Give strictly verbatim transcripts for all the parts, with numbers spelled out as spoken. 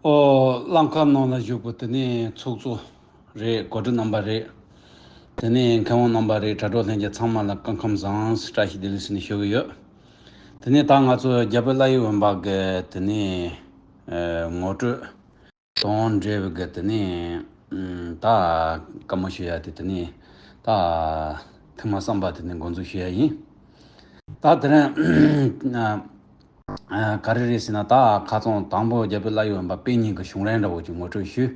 ཨོ། གླིང་ཁ་ནང་ལ་བཞུགས་པ་དེ་ནས་ཚོགས་གཙོ་རེད། གོ་སྒྲིག་རྣམ་པ་རེད། དེ་ནས་མཁས་དབང་རྣམ་པ་རེད། དྲ་གྲོགས་ལྷན་རྒྱས་ཚང་མ་ལ་སྐུ་ཁམས་བཟང་། བཀྲ་ཤིས་བདེ་ལེགས་ཟེར་ནས་ཞུ་གི་ཡོད། དེ་ནས་ད་ང་ཚོ་རྒྱལ་པོ་བླ་ཡི་འོད་འབར་གི་དེ་ནས་ཨ་ངོ་སྤྲོད་དང་འབྲེལ་བའི་གི་དེ་ནས་ཨ་ད་བཀའ་མོལ་ཞུ་ཡ་དེ་དེ་ནས་ད་ཐེངས་མ་གསུམ་པ་དེ་ནས་འགོ་འཛུགས་ཞུ་ཡ་ཡིན། ད་དེ་རིང་ཨ་ག་རེ་རེད་ཟེར་ན། ད་ཁ་སང་དང་པོ་རྒྱལ་པོ་བླ་ཡི་འོད་འབར་དཔེ་རྙིང་གི་བྱུང་རིམ་འདྲ་བོ་ཅིག་ངོ་སྤྲོད་ཞུས།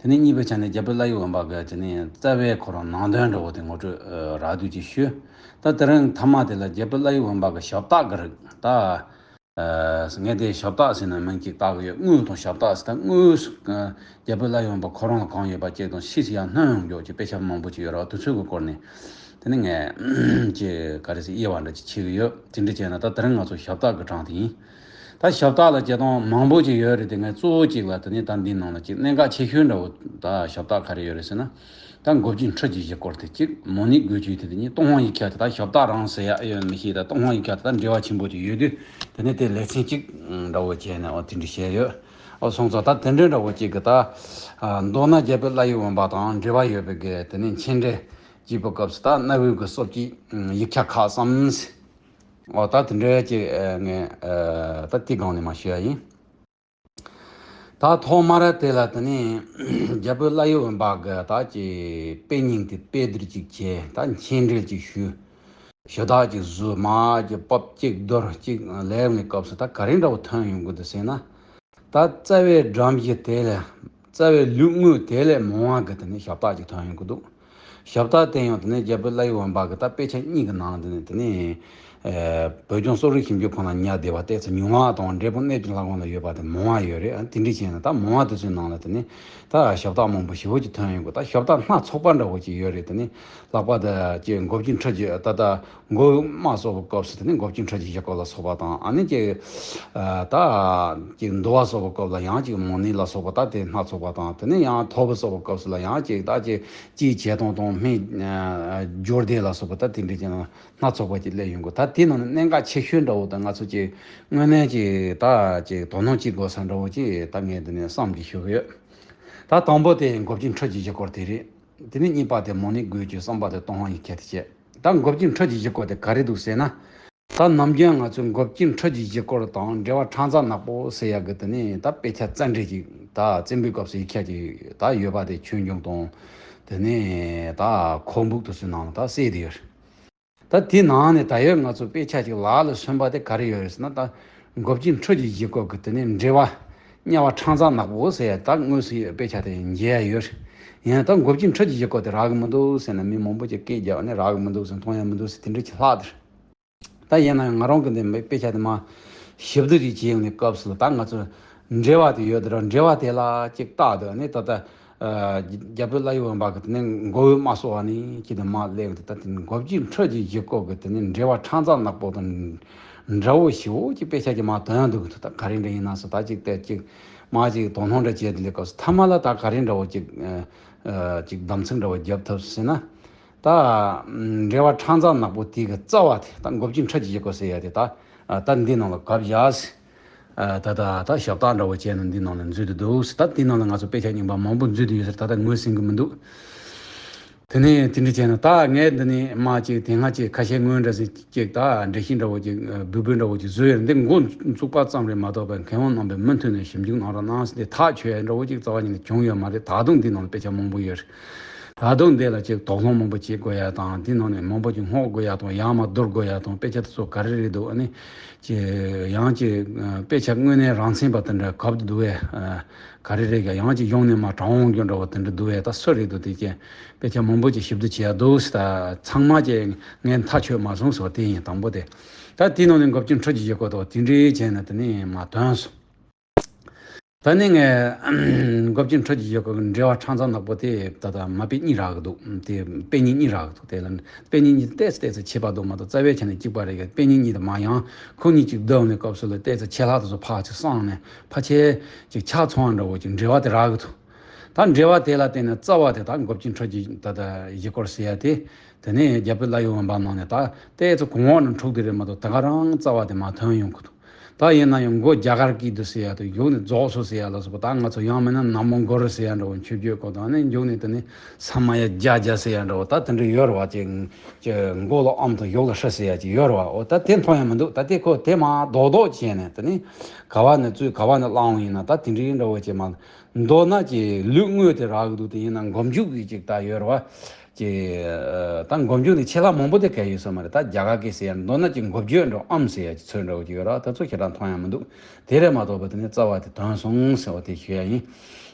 དེ་ནས་གཉིས་པའི་ཆ་ནས་རྒྱལ་པོ་བླ་ཡི་འོད་འབར་གི་དེ་ནས་རྩ་བའི་ཁོ་རང་ནང་དོན་འདྲ་བོ་དེ་ངོ་སྤྲོད་ཨ་རགས་བསྡུས་ཅིག་ཞུས། ད་དེ་རིང་མཐའ་མ་དེ་ལ་རྒྱལ་པོ་བླ་ཡི་འོད་འབར་གི་ཞབས་སྟེགས་གི་རིགས་ད། ཨ་ངས་དེ་ཞབས་སྟེགས་ཟེར་ན་མིང་གཅིག་བཏགས་ཀྱི་ཡོད། དངུལ་དང་ཞབས་སྟེགས་ཟེར། ད་དངུལ་ཨ་རྒྱལ་པོ་བླ་ཡི་འོད་འབར་ཁོ་རང་ལ་གང་ཡོད་པ་ཅིག་དང་ཕྱིས་སུ་ཡང་སྣོན་ཡོང་རྒྱུ་ཅིག་དཔེ་ཆ་མང་པོ་ཅིག་ཡོད་རེད། དུས་ཚོད་ཀྱི་སྐོར་ནས་དེ་ནི་ངས་ཅིག་ག་རེ་ཟེར། དབྱེ་བ་འདྲ་ཅིག་ཕྱེ་གི་ཡོད། དེ་འདྲ་བྱས་ན་ད་དེ་རིང་ང་ཚོ་ཞབས་སྟེགས་ཀྱི་གྲངས་དེ་ཡིན། ད་ཞབས་སྟེགས་ལ་བྱེད་སྟངས་མང་པོ་ཅིག་ཡོད་རེད། དེ་ངས་གཙོ་བོ་གཅིག་ལ་དེ་ནི་ད་འདིའི་ནང་ལ་ཅིག་གནད་འགག་ཆེ་ཤོས་འདྲ་བོ་ད་ཞབས་སྟེགས་ག་རེ་ཡོད་རེད་ཟེར་ན། ད་མགོ་བརྗོད་འཕྲུལ་གྱི་གཞི་སྐོར་དེ་གཅིག་མོ་ནི་དགོས་ཀྱི་དེ་དེ་གཉིས་ཏུན་ཧོང་ཡིག་ཆ་དེ་ད་ཞབས་སྟེགས་རང་ཟེར་ཡ་ཨེ་ཡོད་མི་ཤེས། ད་ཏུན་ཧོང་ཡིག་ཆ་དེ་ད་འབྲེལ་བ་ཆེན་པོ་ཅིག་ཡོད་དུས་དེ་ནས་དེ་ལེ་ཚན་གཅིག་འདྲ་བོ་བྱས་ནས་འོ་དེ་འདྲ་བཤད་ཡོད། འོ་སོང་ཙང་ད་དེ་འདྲ་འདྲ་བོ་གཅིག་གི་ད་ཨ་མདོར་ན་རྒྱལ་པོ་བླ་ཡི་འོད་འབར་དང་འབྲེལ་བ་ཡོད་པའི་གི་དེ་ནས་མཆན་འགྲེལ་བགྱིས་པའི་སྐབས་སུ་ད་གནའ་བོའི་གི་སྲོལ་གྱི་ཡིག་ཆ་ཁག་ཙམ། འོ་ད་དེ་འདྲ་གཅིག་ཨ་ངས་ཨ་ད་དེའི་སྒང་ནས་མར་ཞུ་ཡ་ཡིན། ད་ཐོག་མར་དེ་ལ་དེ་ནས་རྒྱལ་པོ་བླ་ཡི་འོད་འབར་གི་ད་ཀྱི་དཔེ་རྙིང་དེ་དཔེ་བསྡུར་ཅིག་བྱས། ད་མཆན་འགྲེལ་ཅིག་ཞུས། ཞུ་དག་ཅིག་བཟོས། མར་གྱི་པོད་གཅིག་བསྡུར་གཅིག་ལབ་ནས་སྐབས་སུ་ད་ག་རེ་འདྲ་བོ་ཐོན་ཡོང་གི་འདུག་ཟེར་ན། ད་རྩ་བའི་སྒྲོམ་གཞི་དེ་ལས་རྩ་བའི་ལུས་དངོས་དེ་ལས་མང་བ་གི་དེ་ནས་ཞབས་སྟེགས་ཅིག་ཐོན་ཡོང་གི་འདུག། ཞབས་སྟེགས་དེ་ཡང་དེ་ནས་རྒྱལ་པོ་བླ་ཡི་འོད་འབར་གི་ད་དཔེ་ཆ་གཉིས་ཀྱི་ནང་དེ་ནས་དེ་ནས་ཨ་བོད་ལྗོངས་གསོ་རིག་ཞིབ་འཇུག་ཁང་ལ་ཉར་བསྡད་པ་ཏོག་ཙམ་ཉུང་བ་དང་། འབྲས་སྤུངས་གནས་བཅུ་ལྷ་ཁང་ལ་ཡོད་པ་དེ་མང་བ་ཡོད་རེད། ཨ་དེ་འདྲ་བྱས་ན་ད་མང་བ་དེ་ཚོའི་ནང་ལ་དེ་ནས་ད་ཞབས་སྟེགས་མང་པོ་ཞེ་པོ་ཅིག་ཐོན་ཡོང་གི། ད་ཞབས་སྟེགས་སྣ་ཚོགས་པ་འདྲ་བོ་ཅིག་ཡོད་རེད། དེ་ནས་ལྷག་པར་དུ་ཀྱི་མགོ་བརྗོད་འཕྲུལ་གྱི་ད་ལྟ་མགོ་བོའི་དམར་གསོ་བའི་སྐབས་སུ་དེ་ནས་མགོ་བརྗོད་འཕྲུལ་གྱི་གཞི་སྐོར་ལ་སོགས་པ་དང་། ཨ་ནི་ཀྱི་ཨ་ད་ཀྱི་འདུ་བ་གསོ་བའི་སྐབས་ལ་ཡང་ཀྱི་མོ་ནི་ལ་སོགས་པ་ད་དེ་སྣ་ཚོགས་པ་དང་། དེ་ནས་ཡང་ཐོབ་པ་གསོ་བའི་སྐབས་སུ་ལ་ཡང་ཀྱི་ད་ཀྱི་ཅིའི་བྱེད་སྟངས་དང་སྨན་སྦྱོར་སྡེ་ལ་སོགས་པ་ད་དེ་འདྲ་ཅན་སྣ་ཚོགས་པ་ཅིག་སླེབས་ཡོང་གི། ད་དེ་ནང་ནས་གནད་འགག་ཆེ་ཤོས་འདྲ་བོ་དང་། ང་ཚོ་ཀྱི་དངོས་གནས་ཀྱི་ད་ཀྱི་དོ་སྣང་བྱེད་དགོས་ས་འདྲ་བོ་ཅིག་ད་ངས་འདི་ནས་བསམ་གྱིས་ཞུ་གི་ཡོད། ད་དང་པོ་དེ་མགོ་བརྗོད་འཕྲུལ་གྱི་གཞི་སྐོར་དེ་རེད། དེ་ནས་གཉིས་པ་དེ་མོ་ནི་དགོས་ཀྱི། གསུམ་པ་དེ་ཏུན་ཧོང་ཡིག་ཆ་དེ་བྱས། ད་མགོ་བརྗོད་འཕྲུལ་གྱི་གཞི་སྐོར་དེ་ག་རེ་འདུག་ཟེར་ན། ད་ནམ་རྒྱུན་ང་ཚོས་མགོ་བརྗོད་འཕྲུལ་གྱི་གཞི་སྐོར་དང་འབྲེལ་བ་ཕྲན་ཚེགས་ནག་པོ་ཟེར་ཡག་གི་དེ་ནས་ད་དཔེ་ཆ་རྩོམ་འབྲི་ཅིག་ད་རྩོམ་པའི་སྐབས་སུ་ཡིག་ཆ་ཅིག་ད་ཡོད་པ་དེ་ཆོས་འབྱུང་དང་། དེ་ནས་ད་ཁོག་འབུགས་དེ་ཚོའི་ནང་ལ་ད་གསལ་བསྡད་ཡོད་རེད། ད་དེའི་ནང་ནས་ད་ཡོད་ང་ཚོ་དཔེ་ཆ་ཅིག་ལག་ལ་སོན་པ་དེ་ག་རེ་ཡོད་རེད་ཟེར་ན། ད་མགོ་བརྗོད་འཕྲུལ་གྱི་གཞི་སྐོར་གྱི་དེ་ནས་འབྲེལ་བ་དམྱལ་བ་ཕྲན་ཚེགས་ནག་པོ་ཟེར་ཡ་ད་དངོས་སུ་ཡོད་དཔེ་ཆ་དེ་མཇལ་ཡ་ཡོད་རེད། ཡིན་ན་ད་མགོ་བརྗོད་འཕྲུལ་གྱི་གཞི་སྐོར་དེ་རག་གི་མི་འདུག་ཟེར་ན། མི་མང་པོ་ཅིག་སྐད་རྒྱག་ནས་རག་གི་མི་འདུག་ཟེར། མཐོང་ཡ་མི་འདུག་ཟེར། དེ་འདྲ་ཅིག་ལྷག་དེར། ད་ཡིན་ན་ཡང་ང་རང་གི་འདི་མི་དཔེ་ཆ་དེ་མར་ཞིབ་བསྡུར་ཅིག་བྱེད་ཡོང་ནས་སྐབས་སུ་ད་ང་ཚོ་འབྲེལ་བ་དེ་ཡོད་དེ་ར། འབྲེལ་བ་དེ་ལ་ཅིག་བལྟས་དུས་ནི་ད་ལྟ་ཨ་རྒྱལ་པོ་བླ་ཡི་འོད་འབར་གི་དེ་ནས་མགོ་བོའི་དམར་གསོ་བ་ནི་ཅི་དེ་མར་སླེབས་འདུག། ད་དེ་མགོ་བརྗོད་འཕྲུལ་གྱི་གཞི་སྐོར་གི་དེ་ནས་འབྲེལ་བ་ཕྲན་ཚེགས་ནག་པོ་དང་འདྲ་བོ་ཞེ་པོ་ཅིག་དཔེ་ཆ་ཅིག་མར་ཐོན་འདུག། ད་ག་རེ་འདྲ་ཡིན་ན་ཟེར། ད་ཅིག་དེ་ཅིག་མར་ཅིག་དོ་སྣང་འདྲ་བྱས་དེ་ལས་སྐབས་སུ་མཐའ་མ་ལ་ད་ག་རེ་འདྲ་བོ་ཅིག་ཨ་ཅིག་གདམ་ཚིག་འདྲ་བོ་རྒྱབ་ཐུབ་ཟེར་ན། ད་འབྲེལ་བ་ཕྲན་ཚེགས་ནག་པོ་དེ་གི་རྩ་བ་དེ་ད་མགོ་བརྗོད་འཕྲུལ་གྱི་གཞི་སྐོར་ཟེར་ཡ་དེ་ད་ད་འདི་ནང་ལ་གབ་བཞག་ཟེར། ད་ད་ད་ཞབས་སྟེགས་འདྲ་བོ་བྱས་ནས་འདི་ནང་ལ་འཛུལ་དུ་འདུག་ཟེར། ད་འདི་ནང་ལ་ང་ཚོ་དཔེ་ཆ་རྙིང་པ་མང་པོ་འཛུལ་དུ་ཡོད་ཟེར། ད་ལྟ་ངོས་ཟིན་གི་མི་འདུག། དེ་ནས་དེ་འདྲ་བྱས་ན་ད་ངས་འདི་ནས་མར་ཅིག་དེ་སྔ་ཅིག་ཁ་ཤས་སྔོན་འདྲ་ཟིག་ཅིག་ད་འགྲེལ་བཤད་འདྲ་བོ་ཅིག་འབུལ་འབུལ་འདྲ་བོ་ཅིག་བཟོས་ཡོད། འདི་འགོ་བཙུགས་པ་ཙམ་རེད་མ་གཏོགས་པའི་མཁས་དབང་རྣམ་པས་མུ་མཐུད་ནས་ཞིབ་འཇུག་གནང་རོགས་གནང་ཟེར་ཏེ་ཐག་ཆོད་ཡ་འདྲ་བོ་ཅིག་རྩ་བ་ཉིད་ནས་བྱུང་ཡོད་མ་རེད། ད་དུང་འདི་ནང་ལ་དཔེ་ཆ་མང་པོ་ཡོད་རེད། ད་དུང་འདི་ལ་ཅིག་དོགས་སློང་མང་པོ་བྱེད་དགོས་ཡ་དང་། འདི་ནང་ནས་མང་པོ་ཅིག་སྔོག་དགོས་ཡ་དང་། དཔེ་ཆ་དེ་ཚོ་ག་རེ་རེད་འདུག། ཨ་ནི་ཅིག་ཡང་ཅིག་དཔེ་ཆ་དངོས་གནས་རང་མཚན་པ་དེ་འདྲ་གབ་ཏུ་འདུག་བས། ག་རེ་རེད་ཀྱང་ཡང་ཅིག་གཞུང་ནས་མར་དྲང་འོང་རྒྱུ་འདྲ་བོ་དེ་འདྲ་འདུག་བས། ད་སུ་རེད་འདུག། དེ་ཅན་དཔེ་ཆ་མང་པོ་ཅིག་ཞིབ་ཏུ་བྱེད་ཡ་འདུག་ཟེར། ད་ཚང་མ་ཅིག་ངས་མཐའ་ཆོད་མ་སོང་ཟེར་བ་དེ་ཡིན། དང་པོ་དེ། ད་དེའི་ནང་ནས་མགོ་བརྗོད་འཕྲུལ་གྱི་གཞི་སྐོར་དང་དེ་འདྲའི་བྱས་ནས་དེ་ནས་མར་ཐོན་སོང་། ད་ནི་ངས་མགོ་བརྗོད་འཕྲུལ་གྱི་གཞི་སྐོར་གྱི་འབྲེལ་བ་ཕྲན་ཚེགས་ནག་པོ་དེ་ད་ལྟ་མ་དཔེ་གཉིས་རག་གི་འདུག། དེ་དཔེ་རྙིང་གཉིས་རག་གི་འདུག། དེ་ལ་དཔེ་རྙིང་གཉིས་ཏོག་ཙམ་ཏོག་ཙམ་ཁྱད་པར་འདུག་མ་གཏོགས་རྩ་བའི་ཆ་ནས་གཅིག་པ་རེད་གི། དཔེ་རྙིང་གཉིས་དེ་མར་ཡང་ཁོ་གཉིས་ཅིག་བསྡུར་ནས་སྐབས་སུ་ལ་ཏོག་ཙམ་ཆད་ལྷག་དེ་ཚོ་ཕར་ཅིག་སངས་ནས་ཕལ་ཆེར་ཅིག་ཆ་ཚང་བ་འདྲ་བོ་ཅིག་འབྲེལ་བ་དེ་རག་གི་འདུག། ད་འབྲེལ་བ་དེ་ལ་བརྟེན་ནས་རྩ་བ་དེ་ད་མགོ་བརྗོད་འཕྲུལ་གྱི་ད་ལྟ་གཞི་སྐོར་ཟེར་ཡ་དེ། དེ་ནས་རྒྱལ་པོ་བླ་ཡི་འོད་འབར་ནང་ནས་ད་ཏོག་ཙམ་གོང་འོག་ནས་འཁྲུགས་དེ་རེད་མ་གཏོགས་ད་ག་རང་རྩ་བ་དེ་མར་ཐོན་ཡོང་གི་འདུག། ད་ཡིན་ན་ཡང་མགོ་རྒྱ་གར་གྱི་དུ་ཟེར་ཡ་དང་མཇུག་ནས་རྫོགས་སོ་ཟེར་ཡ་ལ་སོགས་པ། ད་ང་ཚོ་ཡང་མིན་ན་ན་མོ་མགོ་རུ་ཟེར་ཡ་འདྲ་བོ། མཆོད་བརྗོད་སྐོར་དང་ནི་མཇུག་ནས་དེ་ནི་ས་མ་ཡ་རྒྱ་རྒྱ་ཟེར་ཡ་འདྲ་བོ། ད་དེ་འདྲ་ཡོད་རེད་བ། ཅིག་ཅིག་མགོ་ལ་ཨོཾ་དང་མཇུག་ལ་ཧྲཱིཿ་ཟེར་ཡ་ཅིག་ཡོད་རེད་བ། འོ་ད་དེ་མཐོང་ཡ་མི་འདུག་ད་དེ་ཁོ་དེ་མ་རྡོག་རྡོག་བྱས་ནས་དེ་ནི་ག་བ་ནས་བཙུགས་ག་བ་ནས་བླངས་ཡིན་ན། ད་དེ་འདྲའི་འདྲ་བོ་ཅིག་མ་མདོར་ན་ཅིག་ལུས་དངོས་དེ་རག་གི་འདུག་དེ་ཡིན་ན་མགོ་མཇུག་གི་ཅིག་ད་ཡོད་རེད་བ། ཅེས། ད་མགོ་མཇུག་ནས་ཆད་ལྷག་མང་པོ་དེ་ག་ཡོད་ས་མ་རེད། ད་རྒྱ་གར་སྐད་ཟེར་ཡ་མདོར་ན་ཅིག་མགོ་བརྗོད་འདྲ་ཨོཾ་ཟེར་ཡ་ཅིག་ཚོད་འདྲ་བོ་ཅིག་ཡོད་ར། ད་ཚོ་ཁྱེད་རང་མཐོང་ཡ་མི་འདུག་དེ་རེད་མ་གཏོགས་པ་དེ་ནི་རྩ་བ་དེ་ཐོན་སོང་ཟེར་བ་དེ་ཞུ་ཡ་ཡིན།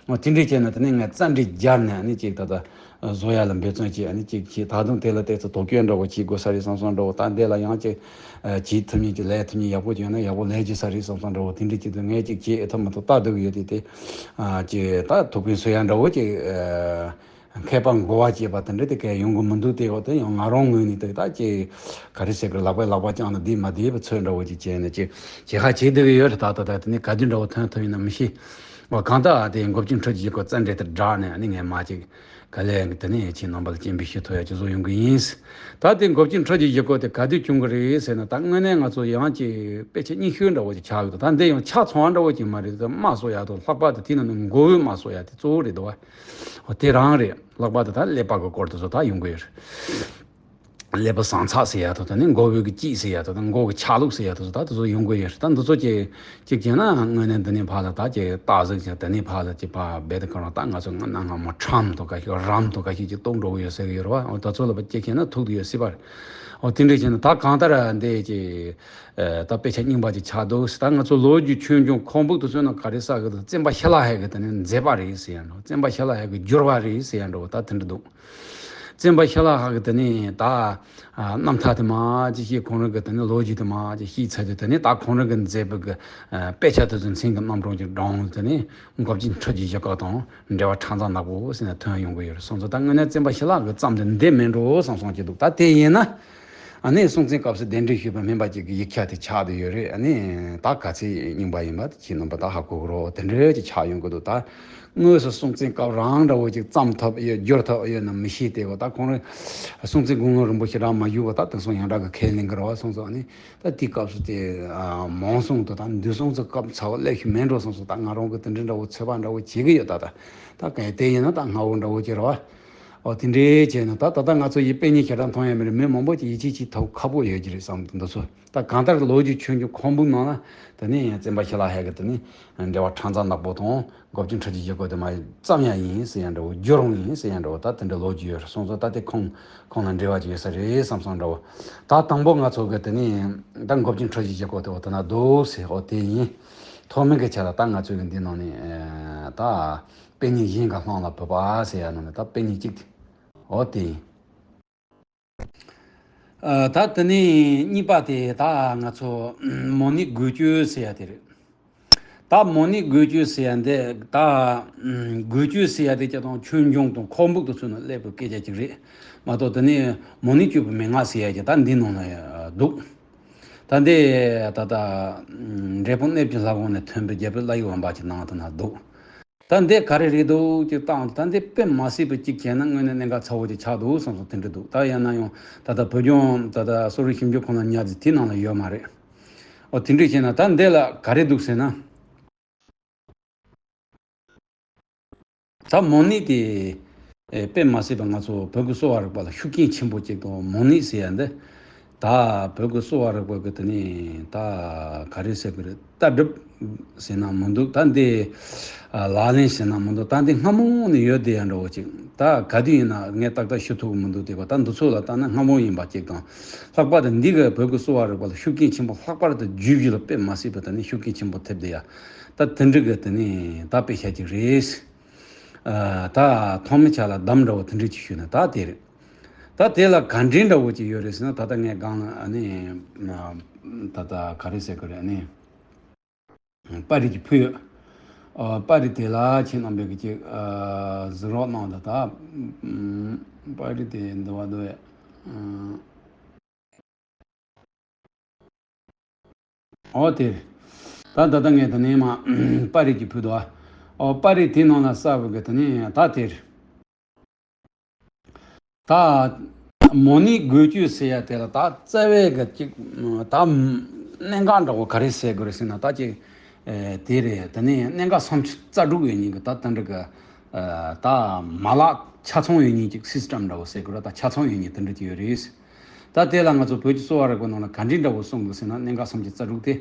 འོ་དེ་འདྲས་བྱས་ན་དེ་ནི་ངས་རྩ་འགྲེལ་སྦྱར་ནས་ཨ་ནི་ཅིག་ད་ལྟ་བཟོ་ཡ་ལ་འབད་བརྩོན་བྱས། ཨ་ནི་ཅིག་བྱས། ད་དུང་དེ་ལ་ཏོག་ཙམ་དོ་སྐྱོན་འདྲ་བོ་བྱེད་དགོས་ས་རེད་བསམ་བསམ་འདྲ་བོ། ད་འདི་ལ་ཡང་ཅིག་བྱེད་ཐུབ་མཁན་ཅིག་ལས་ཐུབ་མཁན་ཡག་པོ་ཅིག་ཡོད་ན་ཡག་པོ་ལས་བྱེད་ས་རེད་བསམ་བསམ་འདྲ་བོ། དེ་འདྲས་ཅིག་ཏུ་ངས་ཅིག་བྱེད་ཨེ་ཐུབ་མི་ཐུབ་ལྟ་སྡོད་ཀྱི་ཡོད་དེ། དེ་ཅིག་ད་ཐུགས་ཕན་གསོས་ཡ་འདྲ་བོ་ཅིག་མཁས་པ་མགོ་བ་བཅད་པ་དེ་འདྲ་དེ་གས་ཡོང་གི་མི་འདུག་དེ་འོ་དེ་ཡང་ང་རང་ངོས་ནས་དེ་ད་ཅིག་ག་རེ་ཟེར་དགོས། ལག་པས་ལག་པ་བརྐྱངས་ན་བསྡད་མ་བསྡད་པའི་ཚོད་འདྲ་བོ་ཅིག་བྱས་ནས་ཅིག་བྱེད་ཁ་བྱེད་བསྡད་ཀྱི་ཡོད་རེད། ད་ད་ད་དེ་ནས་ག་དུས་འདྲ་བོ་ཐོན་ཐུབ་ཡིན་ན་མི་ཤེས། འོ་གང་ལྟར་དེ་མགོ་སྐྱིན་ཁྲོད་ཀྱི་ཡི་གེ་རྩ་འགྲེལ་དེ་བསྒྲགས་ནས་ཨ་ནི་ངས་མ་ཅིག་ག་ལེ་དེ་ནས་ཁྱེད་རྣམ་པ་ལ་སྤྱན་འབུལ་ཞུ་ཐུབ་ཡ་ཅིག་བཟོ་ཡོང་གི་ཡིན། ད་དེ་མགོ་སྐྱིན་ཁྲོད་ཀྱི་ཡི་གེ་དེ་ག་དུས་བྱུང་གི་རེད་ཟེར་ན། ད་དངོས་གནས་ང་ཚོ་ཡང་ཅིག་དཔེ་ཆ་རྙིང་ཤོས་འདྲ་བོ་ཅིག་ཆགས་ཡོད། ད་འདི་ཡང་ཆ་ཚང་བ་འདྲ་བོ་ཅིག་མ་རེད། ད་དམར་གསོ་ཡ་དང་ལྷག་པར་དུ་དེ་ནང་ནས་མགོ་བོ་དམར་གསོ་ཡ་དེ་གཙོ་བོ་རེད་འདུག་བ། འོ་དེ་རང་རེད། ལྷག་པར་དུ་ད་ཀླད་པ་གི་སྐོར་དེ་ཚོ་ད་ཡོང་གི་ཡོད་རེད། ཀླད་པ་ཟངས་ཚགས་ཟེར་ཡ་དང་། ད་ནི་མགོ་བོ་གི་སྐྱིད་ཟེར་ཡ་དང་། ད་མགོ་གི་ཆ་ལུགས་ཟེར་ཡ་དེ་ཚོ་ད་དེ་ཚོ་ཡོང་གི་ཡོད་རེད། ད་འདི་ཚོ་ཅིག་ཅིག་བྱས་ན་དངོས་གནས་འདི་ནས་ཕར་ལ་ད་ཅིག་ཏག་ཟིག་ཅིག་དེ་ནས་ཕར་ལ་ཅིག་ཕར་རྦད་དེ་གང་རུང་། ད་ང་ཚོ་སྔ་ན་སྔ་མོ་ཁྲམ་དང་འགའ་ཤས་རམ་དང་འགའ་ཤས་ཅིག་གཏོང་འགྲོ་གི་ཡོད་ཟེར་གི་ཡོད་རེད་བ། འོ་ད་ཚོ་ལ་ཕར་ཅིག་བྱས་ན་ཐུག་དེ་ཡོད་སྲིད་པ་རེད། འོ་དེ་འདྲ་བྱས་ན་ད་གང་ལྟར་འདི་ཅིག་ཨ་ད་དཔེ་ཆ་རྙིང་པ་ཅིག་ཆགས་འདུག་ཟེར། ད་ང་ཚོ་ལོ་རྒྱུས་ཆོས་འབྱུང་ཁོང་ཕུག་དེ་ཚོའི་ནང་ག་རེ་ཟེར་གི་འདུག་བཙུན་པ་ཤི་ལ་ཧེ་གི་དེ་ནི་མཛད་པ་རེད་ཟེར་ཡ་འདྲ། བཙུན་པ་ཤི་ལ་ཧེ་གི་བསྒྱུར་བ་རེད་ཟེར་ཡ་འདྲ་བོ་ད་དེ་འདྲ་འདུག་བཙུན་པ་ཤི་ལ་ཧ་གི་དེ་ནི་ད་ཨ་རྣམ་ཐར་དེ་མ་ཅིག་ཤེས། ཁོང་རང་གི་དེ་ནི་ལོ་རྒྱུས་དེ་མ་ཅིག་ཤེས་ཚར་དུས། དེ་ནི་ད་ཁོང་རང་གི་མཛད་པའི་གི་ཨ་དཔེ་ཆ་དེ་ཚོ་མཚན་གི་རྣམ་གྲངས་ཀྱི་སྒྲུང་དེ་ནི་མགོ་སྐྱིན་ཁྲོད་ཀྱི་ཡི་གེ་དང་འགྲེལ་པ་ཁྲག་འཛག་ནག་པོ་ཟེར་ནས་ཐོན་ཡོང་གི་ཡོད་རེད་སོང་ཙང་། ད་དངོས་གནས་བཙུན་པ་ཤི་ལ་གི་བརྩམས་དེ་འདི་མིན་འགྲོ་བསམ་སོང་གི་འདུག་ད་དེ་ཡིན་ན། ཨ་ནི་སྲོང་བཙན་སྐབས་སུ་གདན་འདྲེན་ཞུས་པ་སྨན་པ་ཅིག་གི་ཡིག་ཆ་དེ་ཆགས་བསྡད་ཡོད་རེད། ཨ་ནི་ད་ག་ཚད་རྙིང་པ་ཡིན་པ་ཁྱེད་རྣམ་པ་ད་ཧ་གོ་གི་རེད། དེ་འདྲ་ཅིག་ཆགས་ཡོང་གི་འདུག་ད་དངོས་སུ་སྲོང་བཙན་སྐབས་རང་འདྲ་བོ་ཅིག་བརྩམས་ཐུབ་ཡོད་བསྒྱུར་ཐུབ་ཡོད་ན་མི་ཤེས། དེ་གོ་ད་ཁོང་རང་སྲོང་བཙན་སྐུ་ངོ་རིན་པོ་ཆེ་རང་མ་བཞུགས་པ་ད་དེང་སང་ཡང་དག་གི་ཁས་ལེན་གི་རེད་བ་སོང་ཙང་། ཨ་ནི་ད་དེའི་སྐབས་སུ་དེ་མང་སོང་དུ་ད་འདུས་སྲོང་བཙན་སྐབས་ཚ་བ་སླེབས་ཤིག་མེད་འགྲོ་སོང་ཙང་། ད་ང་རང་གི་དེ་འདྲ་འདྲ་བོ་ཚོད་དཔག་འདྲ་བོ་བྱེད་གི་ཡོད། ད་ད་ད་ག་དེ་ཡིན་ན་ད་སྔ་བོ་འདྲ་བོ་ཅིག་རེད་བ། ཨོ་དེ་འདྲའི་བྱས་ན་ད་ད་ལྟ་ང་ཚོ་ཡི་དཔེ་རྙིང་ཞེ་དྲག་མཐོང་ཡ་མེད་རེད། མི་མང་པོ་ཅིག་ཡིད་ཆེས་བྱེད་ཐུབ་ཁག་པོ་ཡོད་ཀྱི་རེད་བསམ་འདུག་ཚོ། ད་གང་ལྟར་ལོ་རྒྱུས་ཆོས་འབྱུང་ཁོང་ཕུག་ནང་ལ་དེ་ནས་བཙུན་པ་ཤི་ལ་ཧེ་གི་དེ་ནས་འགྲེལ་པ་ཁྲག་འཛག་ནག་པོ་དང་མགོ་སྐྱིན་ཁྲོད་ཀྱི་ཡི་གེ་དེ་མ་བརྩམས་ཡ་ཡིན་ཟེར་ཡ་འདྲ་བོ། བསྒྱུར་འོང་ཡིན་ཟེར་ཡ་འདྲ་བོ། ད་དེ་འདྲ་ལོ་རྒྱུས་ཡོད་རེད་སོང་ཙང་། ད་དེ་ཁོང་ཁོང་ལ་འབྲེལ་བ་ཅིག་ཡོད་ས་རེད་བསམ་བསམ་འདྲ་བོ། ད་དང་པོ་ང་ཚོ་གི་དེ་ནས་ད་མགོ་སྐྱིན་ཁྲོད་ཀྱི་ཡི་གེ་དེ་འོ་དེ་ན་འདུག་ཟེར། ཨོ་དེ་ཡིན། ཐོག་མའི་གི་ཆ་ལ་ད་ང་ཚོ་གི་འདི་ནང་ནས་ཨ་ད་དཔེ་རྙིང་གཞན་ག་སྣང་ལ་བུད་པ་ཟེར་ཡ་ནང་ནས་ད་དཔེ་རྙིང་གཅིག་དེ་འོ་དེ་ཡིན། ཨ་ད་དེ་ནས་གཉིས་པ་དེ་ད་ང་ཚོ་མོ་ནི་དགོས་བཅོས་ཟེར་ཡ་དེ་རེད། ད་མོ་ནི་དགོས་བཅོས་ཟེར་ཡ་འདི་ད་དགོས་བཅོས་ཟེར་ཡ་དེ་ཅི་དང་ཆོས་འབྱུང་དང་ཁོག་འབུགས་དང་ཚུལ་ནི་སླེབས་པའི་སྐད་ཆ་ཅིག་རེད་མ་གཏོགས། དེ་ནས་མོ་ནི་བཅོས་པའི་མན་ངག་ཟེར་ཡ་ཅིག་ད་འདི་ནང་ན་འདུག་ད་འདི་ད་ད་འབྲས་སྤུངས་གནས་བཅུ་ལྷ་ཁང་ནས་ཐོན་པའི་རྒྱལ་པོའི་བླ་ཡི་འོན་པ་ཅིག་ནང་དུ་ན་འདུག་ད་འདི་ག་རེ་རེད་འདུག་ཅིག་བཏང་། ད་འདི་དཔེ་མ་སྲིད་པའི་གཅིག་བྱས་ན་དངོས་གནས་གནད་འགག་ཚ་བོ་ཅིག་ཆགས་འདུག་བསམ་སོང་། དེ་འདྲ་འདུག་ད་ཡང་ན་ཡང་ད་ལྟ་བོད་ལྗོངས་ད་ལྟ་གསོ་རིག་ཞིབ་འཇུག་ཁང་ལ་ཉར་ཚེ་དེ་ནང་ལ་ཡོད་མ་རེད། འོ་དེ་འདྲ་བྱས་ན་ད་འདི་ལ་ག་རེ་འདུག་ཟེར་ན། ད་མོ་ནི་དེ་ཨེ་དཔེ་མ་སྲིད་པ་ང་ཚོ་བོད་ཀྱི་གསོ་བ་རིག་པ་ལ་ཤུགས་རྐྱེན་ཆེན་པོ་གཅིག་དང་། མོ་ནི་ཟེར་ཡ་འདི་ད་བོད་ཀྱི་གསོ་བ་རིག་པ་གི་དེ་ནི་ད་ག་རེ་ཟེར་གི་རེད། ལྟ་གྲུབ་ཟེར་ན་མི་འདུག་ད་འདི་ཨ་ལག་ལེན་ཟེར་ན་མི་འདུག་ད་འདི་སྔ་མོ་ནས་ཡོད་བསྡད་ཡ་འདྲ་བོ་ཅིག་ད་ག་དུས་ཡིན་ན་ངས་ཏག་ཏག་ཞུ་ཐུབ་ཀྱི་མི་འདུག་དེ་ག་ད་འདི་ཚོ་ལ་ལྟ་ན་སྔ་མོ་ཡིན་པ་གཅིག་དང་། ལྷག་པར་དུ་འདི་གི་བོད་ཀྱི་གསོ་བ་རིག་པ་ལ་ཤུགས་རྐྱེན་ཆེན་པོ། ལྷག་པར་དུ་རྒྱུད་བཞི་ལ་དཔེ་མ་སྲིད་པ་དེ་ནི་ཤུགས་རྐྱེན་ཆེན་པོ་ཐེབས་བསྡད་ཡ། ད་དེ་འདྲ་གི་དེ་ནི་ད་དཔེ་ཆ་ཅིག་རེད། ཨ་ད་ཐོག་མའི་ཆ་ལ་གདམས་འདྲ་བོ་དེ་འདྲ་ཅིག་ཞུས་ན་ད་དེ་རེད། ད་དེ་ལ་ག་འདྲའི་འདྲ་བོ་ཅིག་ཡོད་རེད་ཟེར་ན། ད་ལྟ་ངས་སྒང་ལ་ཨ་ནི་ད་ལྟ་ག་རེ་ཟེར་དགོས་རེད། ཨ་ནི་པར་རིས་ཅིག་ཕུལ་ཡོད། ཨ་པར་རིས་དེ་ལ་ཁྱེད་རྣམ་པས་ཀྱི་ཅིག་ཨ་གཟིགས་རོགས་གནང་དང་། ད་པར་རིས་དེ་འདི་བ་འདུག་ཨེ། ཨ། ཨོ་དེ། ད་ད་ལྟ་ངས་དེ་ནས་མ་པར་རིས་ཀྱི་ཕུལ་དོ། ཨོ་པར་རིས་དེ་ནང་ལ་གསལ་བོ་གི་དེ་ནས་ད་དེ་རེད། ད་མོ་ནི་དགོས་བཅོས་ཟེར་ཡ་དེ་ལ་ད་རྩ་བའི་གི་ཅིག་ད་ གནད་འགག་འདྲ་བོ་ག་རེ་ཟེར་དགོས་རེད་ཟེར་ན། ད་ཅིག་ཨེ་དེ་རེད། དེ་ནས་གནད་འགག་སུམ་ཅུ་རྩ་དྲུག་ཡོད་མཁན་གྱི་ད་དེ་འདྲ་གི་ཨ་ད་མ་ལག་ཆ་ཚང་ཡོད་མཁན་གྱི་སིས་ཊམ་འདྲ་བོ་ཟེར་དགོས་རེད། ད་ཆ་ཚང་ཡོད་མཁན་དེ་འདྲ་ཅིག་ཡོད་རེད། ད་དེ་ལ་ང་ཚོ་བོད་ཀྱི་གསོ་བ་རིག་པའི་ནང་ལ་ག་འདྲའི་འདྲ་བོ་གསུངས་འདུག་ཟེར་ན། གནད་འགག་སུམ་ཅུ་རྩ་དྲུག་དེ།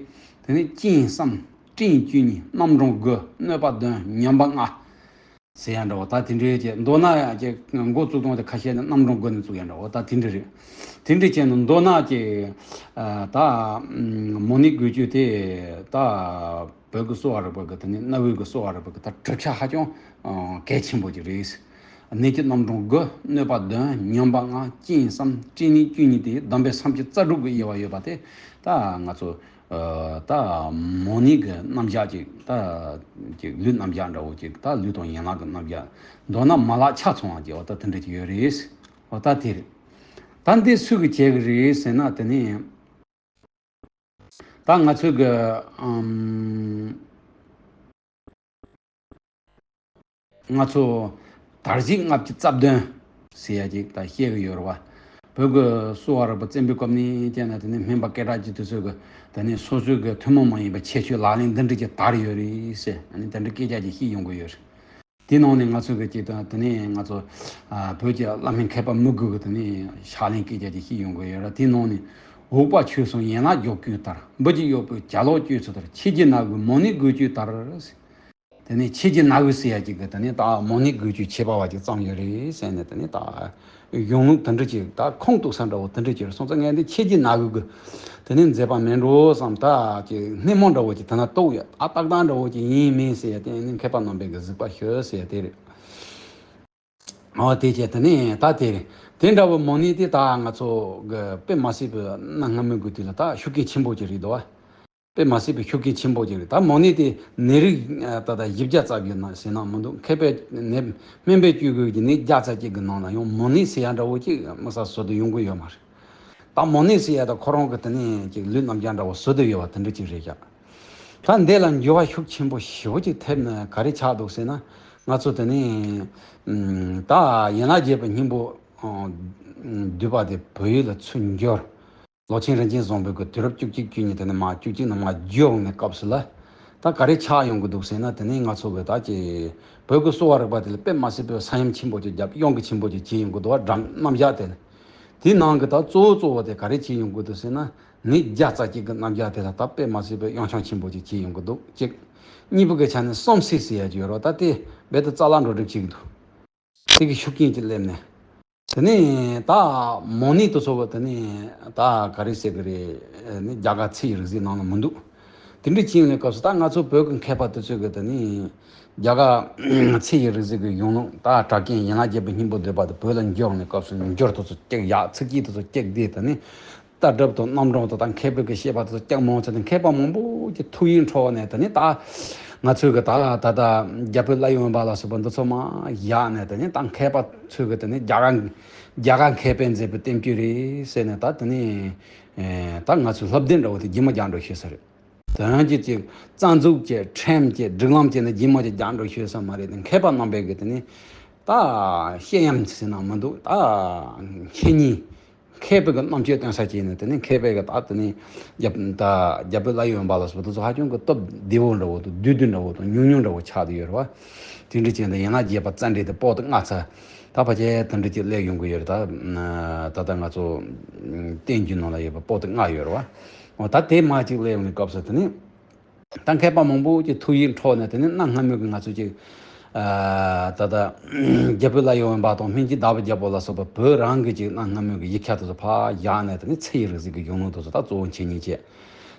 དེ་ནས་རྐྱེན་བསམ། སྐྲན་བཅུ་གཉིས། རྣམ་གྲངས་དགུ། གནོད་པ་བདུན། ཉམས་པ་ལྔ། ཟེར་ཡ་འདྲ་བོ། ད་དེ་འདྲའི་ཀྱི་མདོར་ན་ཡང་ཀྱི་འགོ་བཙུགས་སྟངས་དེ་ཁ་ཤས་ནི་རྣམ་གྲངས་དགུ་ནས་བཙུགས་ཡ་འདྲ་བོ། ད་དེ་འདྲ་རེད། དེ་འདྲ་བྱས་ནས་མདོར་ན་ཀྱི་ཨ་ད་མོ་ནད་འགོས་རྒྱུ་དེ་ད་བོད་ཀྱི་གསོ་བ་རིག་པ་གི་དེ་ནས་གནའ་བོའི་གི་གསོ་བ་རིག་པ་གི་ད་གྲུབ་ཆ་ཧ་ཅང་གལ་ཆེན་པོ་ཅིག་རེད། ནད་ཀྱི་རྣམ་གྲངས་དགུ། གནོད་པ་བདུན། ཉམས་པ་ལྔ། རྐྱེན་བསམ། སྐྲན་ནད་བཅུ་གཉིས་དེ་སྡོམ་པའི་སུམ་ཅུ་རྩ་དྲུག་གི་དབྱེ་བ་ཡོད་པ་དེ་ད་ང་ཚོ་ཨ་ད་མོ་ནད་ཀྱི་རྣམ་གཞག་ཅིག་ད་ཅིག་ལུས་རྣམ་གཞག་འདྲ་བོ་ཅིག་ད་ལུས་དང་ཡན་ལག་གི་རྣམ་གཞག་མདོར་ན་མ་ལག་ཆ་ཚང་བ་ཅིག་འོ་ད་དེ་འདྲ་ཅིག་ཡོད་རེད། འོ་ད་དེ་རེད། ད་འདི་སུས་ཀྱིས་བྱེད་ཀྱི་རེད་ཟེར་ན། དེ་ནས་ད་ང་ཚོའི་གི་ཨམ། ང་ཚོ་དར་ཞིང་ལྔ་བཅུ་རྩ་བདུན་ཟེར་ཡ་ཅིག་ད་བཤད་གི་ཡོད་རེད་བ། བོད་ཀྱི་གསོ་བ་རིག་པ་བཙན་པོའི་སྐབས་ནས་བྱས་ན། དེ་ནས་སྨན་པ་སྐད་གྲགས་ཅན་དེ་ཚོས་གི་དེ་ནས་སོ་སོའི་གི་ཐུན་མོང་མ་ཡིན་པའི་ཁྱད་ཆོས་ལག་ལེན་འདི་འདྲ་ཅིག་དར་ཡོད་རེད་ཟེར། ཨ་ནི་དེ་འདྲ་སྐད་ཆ་ཅིག་བཤད་ཡོང་གི་ཡོད་རེད། དེའི་ནང་ནས་ང་ཚོ་གི་ཅིག་ད་དེ་ནས་ང་ཚོ་ཨ་བོད་ཀྱི་བླ་སྨན་མཁས་པ་མི་དགུ་གི་དེ་ནས་ཕྱག་ལེན་སྐད་ཆ་ཅིག་བཤད་ཡོང་གི་ཡོད་རེད། དེའི་ནང་ནས་འུག་པ་ཆོས་གསུམ་ཡན་ལག་བརྒྱད་ཅུ་དར། འབུ་གི་གཡོག་པོས་ཇ་ལོག་བཅོས་ཚུལ་དར། ཆེ་རྒྱུ་ན་གི་མོ་ནད་འགོས་རྒྱུ་དར། དེ་ནས་ཆེ་རྒྱུ་ན་གི་ཟེར་ཡ་ཅིག་གི་དེ་ནས་ད་མོ་ནད་འགོས་རྒྱུ་ཁྱད་པར་བ་ཅིག་བརྩམས་ཡོད་རེད་ཟེར་ནས། དེ་ནས་ད་གཞུང་ལུགས་དེ་འདྲ་ཅིག་ད་ཁུངས་གཏུགས་ས་འདྲ་བོ་དེ་འདྲ་ཅིག་རེད། སོང་ཙང་ངས་འདི་ཆེ་རྒྱུ་ན་གི་གི་དེ་ནས་མཛད་པ་མིན་འགྲོ་བསམ། ད་ཅིག་སྣེ་མོ་འདྲ་བོ་ཅིག་དེ་ན་གཏུགས་ཡོད། ཨ་རྟགས་དང་འདྲ་བོ་ཅིག་ཡིན་མིན་ཟེར་ཡ་དེ་ནི་མཁས་པ་རྣམ་པས་གི་གཟིགས་པ་ཞུ་ཟེར་ཡ་དེ་རེད། འོ་དེ་བྱས་དེ་ནས་ད་དེ་རེད། དེ་འདྲ་བོ་མོ་ནད་དེ་ད་ང་ཚོ་གི་དཔེ་མ་སྲིད་པའི་གནའ་སྔ་མོའི་གི་དུས་ལ་ད་ཤུགས་རྐྱེན་ཆེན་པོ་ཅིག་རེད་འདུག་བ། དཔེ་མ་སྲིད་པའི་ཤུགས་རྐྱེན་ཆེན་པོ་ཅིག་རེད། ད་མོ་ནད་དེ་ནད་རིགས་ད་ལྟ་བཞི་བརྒྱ་ཙམ་ཡོད་ན་ཟེར་ན་མི་འདུག་མཁས་པས་ནད་སྨན་པས་བཅོས་དགོས་ཀྱི་ནད་བརྒྱ་ཙམ་ཅིག་གི་ནང་ན་ཡང་མོ་ནད་ཟེར་ཡ་འདྲ་བོ་ཅིག་དམིགས་བསལ་བཟོ་དུ་ཡོང་གི་ཡོད་མ་རེད། ད་མོ་ནད་ཟེར་ཡ་ད་ཁོ་རང་གི་དེ་ནས་ཅིག་ལུས་རྣམ་གཞག་འདྲ་བོ་བཟོ་དུ་ཡོད་པ་དེ་འདྲ་ཅིག་རེད་ཤག་ད་འདི་ལ་འགྱུར་བ་ཤུགས་ཆེན་པོ་ཞེ་པོ་ཅིག་ཐེབས་ནས་ག་རེ་ཆགས་འདུག་ཟེར་ན། ང་ཚོ་དེ་ནས་ད་ཡན་ལག་བརྒྱད་པའི་སྙིང་པོ་བསྡུས་པ་དེ་བོད་ཡིག་ལ་ཚུར་བསྒྱུར། ལོ་ཆེན་རིན་ཆེན་བཟང་པོའི་གི་དུས་རབས་བཅུ་གཅིག་བཅུ་གཉིས་དེ་ནས་མ་བཅུ་གཅིག་ནས་མ་བསྒྱུར་ཡོང་ནས་སྐབས་སུ་ལ། ད་ག་རེ་ཆགས་ཡོང་གི་འདུག་ཟེར་ན། དེ་ནས་ང་ཚོ་གི་ད་ཀྱི་བོད་ཀྱི་གསོ་བ་རིག་པ་དེ་ལ་དཔེ་མ་སྲིད་པའི་ས་ཡོམ་ཆེན་པོ་ཅིག་བརྒྱབ། གཡང་གི་ཆེན་པོ་ཅིག་བྱས་ཡོང་གི་འདུག་བ། འགྲམ་རྣམ་གཞག་དེ་ལ། དེའི་ནང་གི་ད་གཙོ་བོ་གཙོ་བོ་དེ་ག་རེ་བྱས་ཡོང་གི་འདུག་ཟེར་ན། ནད་བརྒྱ་རྩ་གཅིག་གི་རྣམ་གཞག་དེ་ལ་ད་དཔེ་མ་སྲིད་པའི་གཡང་ཆགས་ཆེན་པོ་ཅིག་བྱས་ཡོང་གི་འདུག་གཅིག་གཉིས་པ་གི་ཆ་ནས་གསུམ་ཚིགས་ཟེར་ཡ་ཅིག་ཡོད་རེད་བ། ད་དེ་རྦད་དེ་རྩ་བརླག་འགྲོ་གྲབས་བྱེད་ཀྱི་འདུག་དེ་གི་ཤུགས་རྐྱེན་ཅིག་སླེབས་ནས། དེ་ནས་ད་མོ་ནད་དེ་ཚོ་གི་དེ་ནས་ད་ག་རེ་ཟེར་གི་རེད། ནི་རྒྱ་གར་ཚེ་ཡི་རིག་གཟུགས་ནང་ལ་མི་འདུག་དེ་འདྲ་ཅིག་ཡིན་ནས་སྐབས་སུ་ད་ང་ཚོ་བོད་ཀྱི་མཁས་པ་དེ་ཚོས་གི་དེ་ནས་རྒྱ་གར་ཚེ་ཡི་རིག་གཟུགས་ཀྱི་གཞུང་ལུགས་ད་གྲགས་ཅན་ཡན་ལག་བརྒྱད་པའི་སྙིང་པོ་བསྡུས་པ་དེ་བོད་ལ་འགྱུར་ནས་སྐབས་སུ་འགྱུར་དེ་ཚོ་སྐྱེག་ཡག་ཚིག་གི་དེ་ཚོ་སྐྱེག་བསྡད། དེ་ནས་ལྟ་གྲུབ་དང་རྣམ་གྲངས་དང་ད་མཁས་པའི་གི་བཤད་པ་དེ་ཚོ་སྐྱེག་མང་ཆེ་དེ་མཁས་པ་མང་པོ་ཀྱི་ཐུགས་ཡིད་འཕྲོག་ནས། དེ་ནས་ད་ང་ཚོའི་གི་ད་ད་ད་རྒྱ་བོད་ལ་ཡོང་བ་ལ་སོགས་པ་འདི་ཚོ་མ་བཞག་ནས། དེ་ནས་ད་མཁས་པ་ཚོས་གི་དེ་ནས་རྒྱ་གར་རྒྱ་གར་མཁས་པས་མཛད་པའི་བསྟན་བཅོས་རེད་ཟེར་ནས། ད་དེ་ནས་ཨེ་ད་ང་ཚོའི་སློབ་དེབ་འདྲ་བོ་དེ་རྗེས་མ་རྒྱག་འགྲོ་ཤེས་ས་རེད། དོན་གྱི་ཅིག་རྩ་འཛུགས་ཀྱི་ཁྲིམས་ཀྱི་སྒྲིག་ལམ་བཅས་ནི་རྗེས་མ་ཅིག་རྒྱག་འགྲོ་ཤེས་ས་མ་རེད། དེ་མཁས་པ་རྣམ་པས་གི་དེ་ནས་ད་བཤད་ཡམ་ཟེར་ན་མི་འདུག་ད་མཁས་ཉིན། མཁས་པའི་གི་རྣམ་དཔྱོད་སྟོན་ས་བྱས་ནས། དེ་ནས་མཁས་པའི་གི་ད་དེ་ནས་རྒྱ་ད་རྒྱ་བོད་ལ་ཡོང་བ་ལ་སོགས་པ་དེ་ཚོ་ཧ་ཅང་གི་སྟོབས་བདེ་བོ་འདྲ་བོ་དང་བསྡུས་བསྡུས་འདྲ་བོ་དང་ཉུང་ཉུང་འདྲ་བོ་ཆགས་བསྡད་ཡོད་རེད་བ། དེ་འདྲ་བྱས་ནས་ཡན་ལག་བརྒྱད་པ་རྩ་འགྲེལ་དེ་པོ་ཏི་ལྔ་ཚར། ད་ཕལ་ཆེར་དེ་འདྲ་ཅིག་སླེབས་ཡོང་གི་ཡོད་རེད། ད་ད་ལྟ་ང་ཚོ་བསྟན་བཅོས་ནང་ལ་ཡོད་པ་པོ་ཏི་ལྔ་ཡོད་རེད་བ། འོ་ད་དེ་མ་ཅིག་སླེབས་ཡོང་བའི་སྐབས་སུ་དེ་ནས། ད་མཁས་པ་མང་པོ་ཀྱི་ཐུགས་ཡིད་འཕྲོག་ནས། དེ་ནས་གནའ་སྔ་མོའི་གི་ང་ཚོ་ཅིག་ཨ་ད་ལྟ་རྒྱ་བོད་ལ་ཡོང་བ་དང་སྨན་གྱི་བདག་པོ་རྒྱལ་པོ་ལ་སོགས་པ་བོད་རང་གི་ཅིག་གནའ་སྔ་མོའི་གི་ཡིག་ཆ་དེ་ཚོ་ཕར་བཞག་ནས། དེ་ནས་ཚེ་ཡི་རིག་གཟུགས་ཀྱི་གཞུང་ལུགས་དེ་ཚོ་ད་གཙོ་བོ་འཆད་ཉན་བྱས།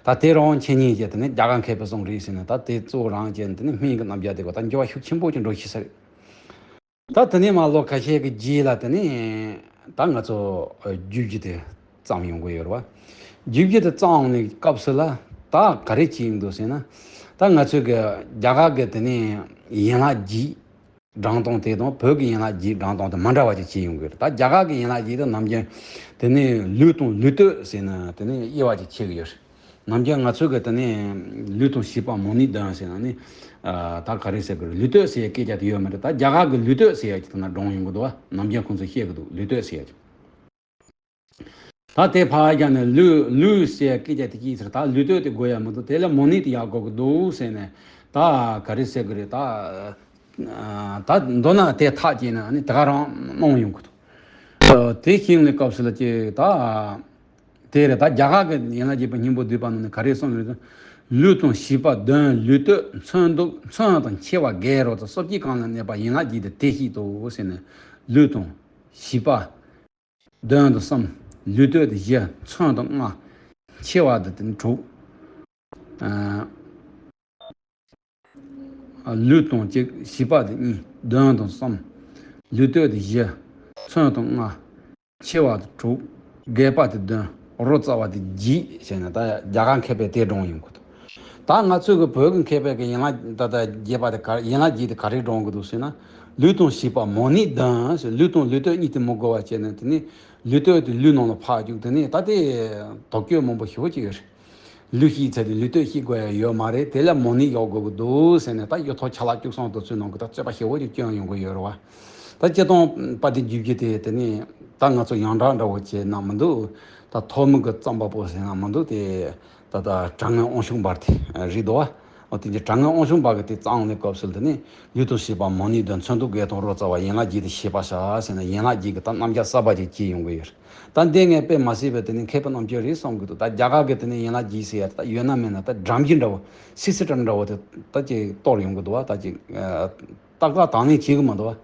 ད་དེ་རང་འཆད་ཉན་བྱས། དེ་ནས་རྒྱ་གར་མཁས་པའི་གསུང་རེད་ཟེར་ནས། ད་དེ་གཙོ་བོ་རང་བྱས། དེ་ནས་སྨན་གྱི་རྣམ་གཞག་དེ་གོ་ད་འགྱུར་བ་ཤུགས་ཆེན་པོ་ཅིག་འགྲོ་ཤེས་ས་རེད། ད་དེ་ནས་མར་ལོ་ཁ་ཤས་ཀྱི་རྗེས་ལ་དེ་ནས་ད་ང་ཚོ་བརྒྱུད་རྒྱུ་དེ་བརྩམས་ཡོང་གི་ཡོད་རེད་བ། བརྒྱུད་རྒྱུ་དེ་བརྩམས་ནས་སྐབས་སུ་ལ་ད་ག་རེ་བྱས་ཡོང་འདུག་ཟེར་ན། ད་ང་ཚོའི་གི་རྒྱ་གར་གི་དེ་ནས་ཡན་ལག་བརྒྱད་སྦྲང་ཐང་དེ་དང་བོད་ཀྱི་ཡན་ལག་བརྒྱད་སྦྲང་ཐང་དེ་མ་འདྲ་བ་ཅིག་བྱས་ཡོང་གི་རེད། ད་རྒྱ་གར་གི་ཡན་ལག་བརྒྱད་དེ་ནམ་རྒྱུན་དེ་ནས་ལུས་དང་ལུས་སྟོད་ཟེར་ནས་དེ་ནས་དབྱེ་བ་ཅིག་ཕྱེ་གི་ཡོད་རེད། ནམ་རྒྱུན་ང་ཚོའི་གི་དེ་ནས་ལུས་དང་བྱེད་པ་མོ་ནད་བདུན་ཟེར་ན་ནི། ཨ་ད་ག་རེ་ཟེར་དགོས་རེད། ལུས་སྟོད་ཟེར་ཡ་སྐད་ཆ་དེ་ཡོད་མ་རེད། ད་རྒྱ་གར་གི་ལུས་སྟོད་ཟེར་ཡ་ཅིག་དེ་ན་སྒྲུང་ཡོང་གི་འདུག་བ། ནམ་རྒྱུན་ཁོང་ཚོས་བཤད་གི་འདུག་ལུས་སྟོད་ཟེར་ཡ་ཅིག་ད་དེ་ཕར་བཞག་ནས་ལུས་ལུས་ཟེར་སྐད་ཆ་དེ་གཅིག་ཟེར། ད་ལུས་སྟོད་དེ་དགོས་ཡ་མི་འདུག་དེ་ལ་མོ་ནི་དེ་ཡག་དགོས་ཀྱི་འདུག་ཟེར་ནས། ད་ག་རེ་ཟེར་གི་རེད། ད་ད་མདོར་ན་དེ་ཐག་བཅད་ན་ནི་དེ་ག་རང་གནང་ཡོང་གི་འདུག་དེ་ཤེས་ཡོང་ནས་སྐབས་སུ་ལ་ཅིག་ད་དེ་རེད། ད་རྒྱ་གར་གྱི་ཡན་ལག་བརྒྱད་པ་སྙིང་པོ་བསྡུས་པ་ནང་ནས་ག་རེ་གསུངས་ཡོད་ཟེར། ལུས་དང་བྱིས་པ་གདོན་ལུས་སྟོད་མཚོན་དུག་མཚོན་དང་མཆེ་བ་བརྒྱད་རོ་ཙ་སོ་བརྒྱད་གང་ལ་གནས་པ་ཡན་ལག་བརྒྱད་དེ་དེ་ཤེས་དོ་ཟེར་ནས། ལུས་དང་བྱིས་པ་གདོན་དང་གསུམ། ལུས་སྟོད་དེ་བཞི། མཚོན་དང་ལྔ། མཆེ་བ་དེ་དེ་དྲུག་ཨ། ལུས་དང་གཅིག་བྱིས་པ་དེ་གཉིས། གདོན་དང་གསུམ། ལུས་སྟོད་དེ་བཞི། མཚོན་དང་ལྔ། མཆེ་བ་དེ་དྲུག་བརྒྱད་པ་དེ་བདུན། རོ་ཙ་བ་དེ་བརྒྱད་བྱས་ནས་ད་རྒྱ་གར་མཁས་པས་དེ་བགྲངས་ཡོང་གི་འདུག་ད་ང་ཚོའི་གི་བོད་ཀྱི་མཁས་པས་གི་ཡན་ལག་ད་ལྟ་རྒྱས་པ་དེ་ག་ཡན་ལག་བརྒྱད་དེ་ག་རེ་བགྲངས་གི་འདུག་ཟེར་ན། ལུས་དང་བྱིས་པ་མོ་ནི་གདོན་ཟེར། ལུས་དང་ལུས་སྟོད་གཉིས་དེ་མི་དགོས་པ་བྱས་ནས། དེ་ནི་ལུས་སྟོད་དེ་ལུས་ནང་ལ་ཕར་བཅུག་དེ་ནི་ད་དེ་དོགས་གཅོད་མང་པོ་ཞེ་པོ་ཅིག་ཡོད་རེད། ལུས་ཤེས་ཚར་དུས་ལུས་སྟོད་ཤེས་དགོས་ཡ་ཡོད་མ་རེད། དེ་ལ་མོ་ནི་ཡག་དགོས་ཀྱི་འདུག་ཟེར་ནས། ད་གཡུ་ཐོག་ཆ་ལག་བཅུ་གསུམ་དེ་ཚོའི་ནང་གི་ད་རྩོད་པ་ཞེ་པོ་ཅིག་བསྐྱོན་ཡོང་གི་ཡོད་རེད་བ། ད་སྤྱིར་བཏང་དཔལ་ལྡན་རྒྱུད་བཞི་དེ་དེ་ནི་ད་ང་ཚོ་ཡོངས་གྲགས་འདྲ་བོ་བྱས་ན་མི་འདུག་ད་ཐོགས་མེད་ཀྱི་རྩོམ་པ་པོ་ཟེར་ན་མི་འདུག་དེ་ད་ད་དྲང་ངེས་དབང་ཕྱུག་འབར་དེ་རེད་འདུག་བ། འོ་དེ་གྱི་དྲང་ངེས་དབང་ཕྱུག་འབར་གྱི་དེ་བརྩམས་ནས་སྐབས་སུ་དེ་ནི་ལུས་དང་བྱིས་པ་མོ་ནི་གདོན་མཚོན་དུག་བརྒྱད་དང་རོ་ཙ་བ་ཡན་ལག་བརྒྱད་དེ་ཤེས་པར་བྱ་ཟེར་ནས། ཡན་ལག་བརྒྱད་ཀྱི་ད་རྣམ་གཞག་གསར་པ་ཅིག་བྱས་ཡོང་གི་ཡོད་རེད། ད་འདི་ངས་དཔེ་མ་སྲིད་པའི་དེ་ནི་མཁས་པའི་རྣམ་དཔྱོད་རེད་བསམ་གྱི་འདུག་ད་རྒྱ་གར་གྱི་དེ་ནི་ཡན་ལག་བརྒྱད་ཟེར་ཡ་ད་ཡོད་ན་མེད་ན་ད་སྒྲོམ་གཞི་འདྲ་བོ། སི་སི་ཊམ་འདྲ་བོ་དེ་ད་ཅིག་གཏོར་ཡོང་གི་འདུག་བ། ད་ཅིག་ཏག་ཏག་དང་ལེན་བྱེད་གི་མི་འདུག་བ།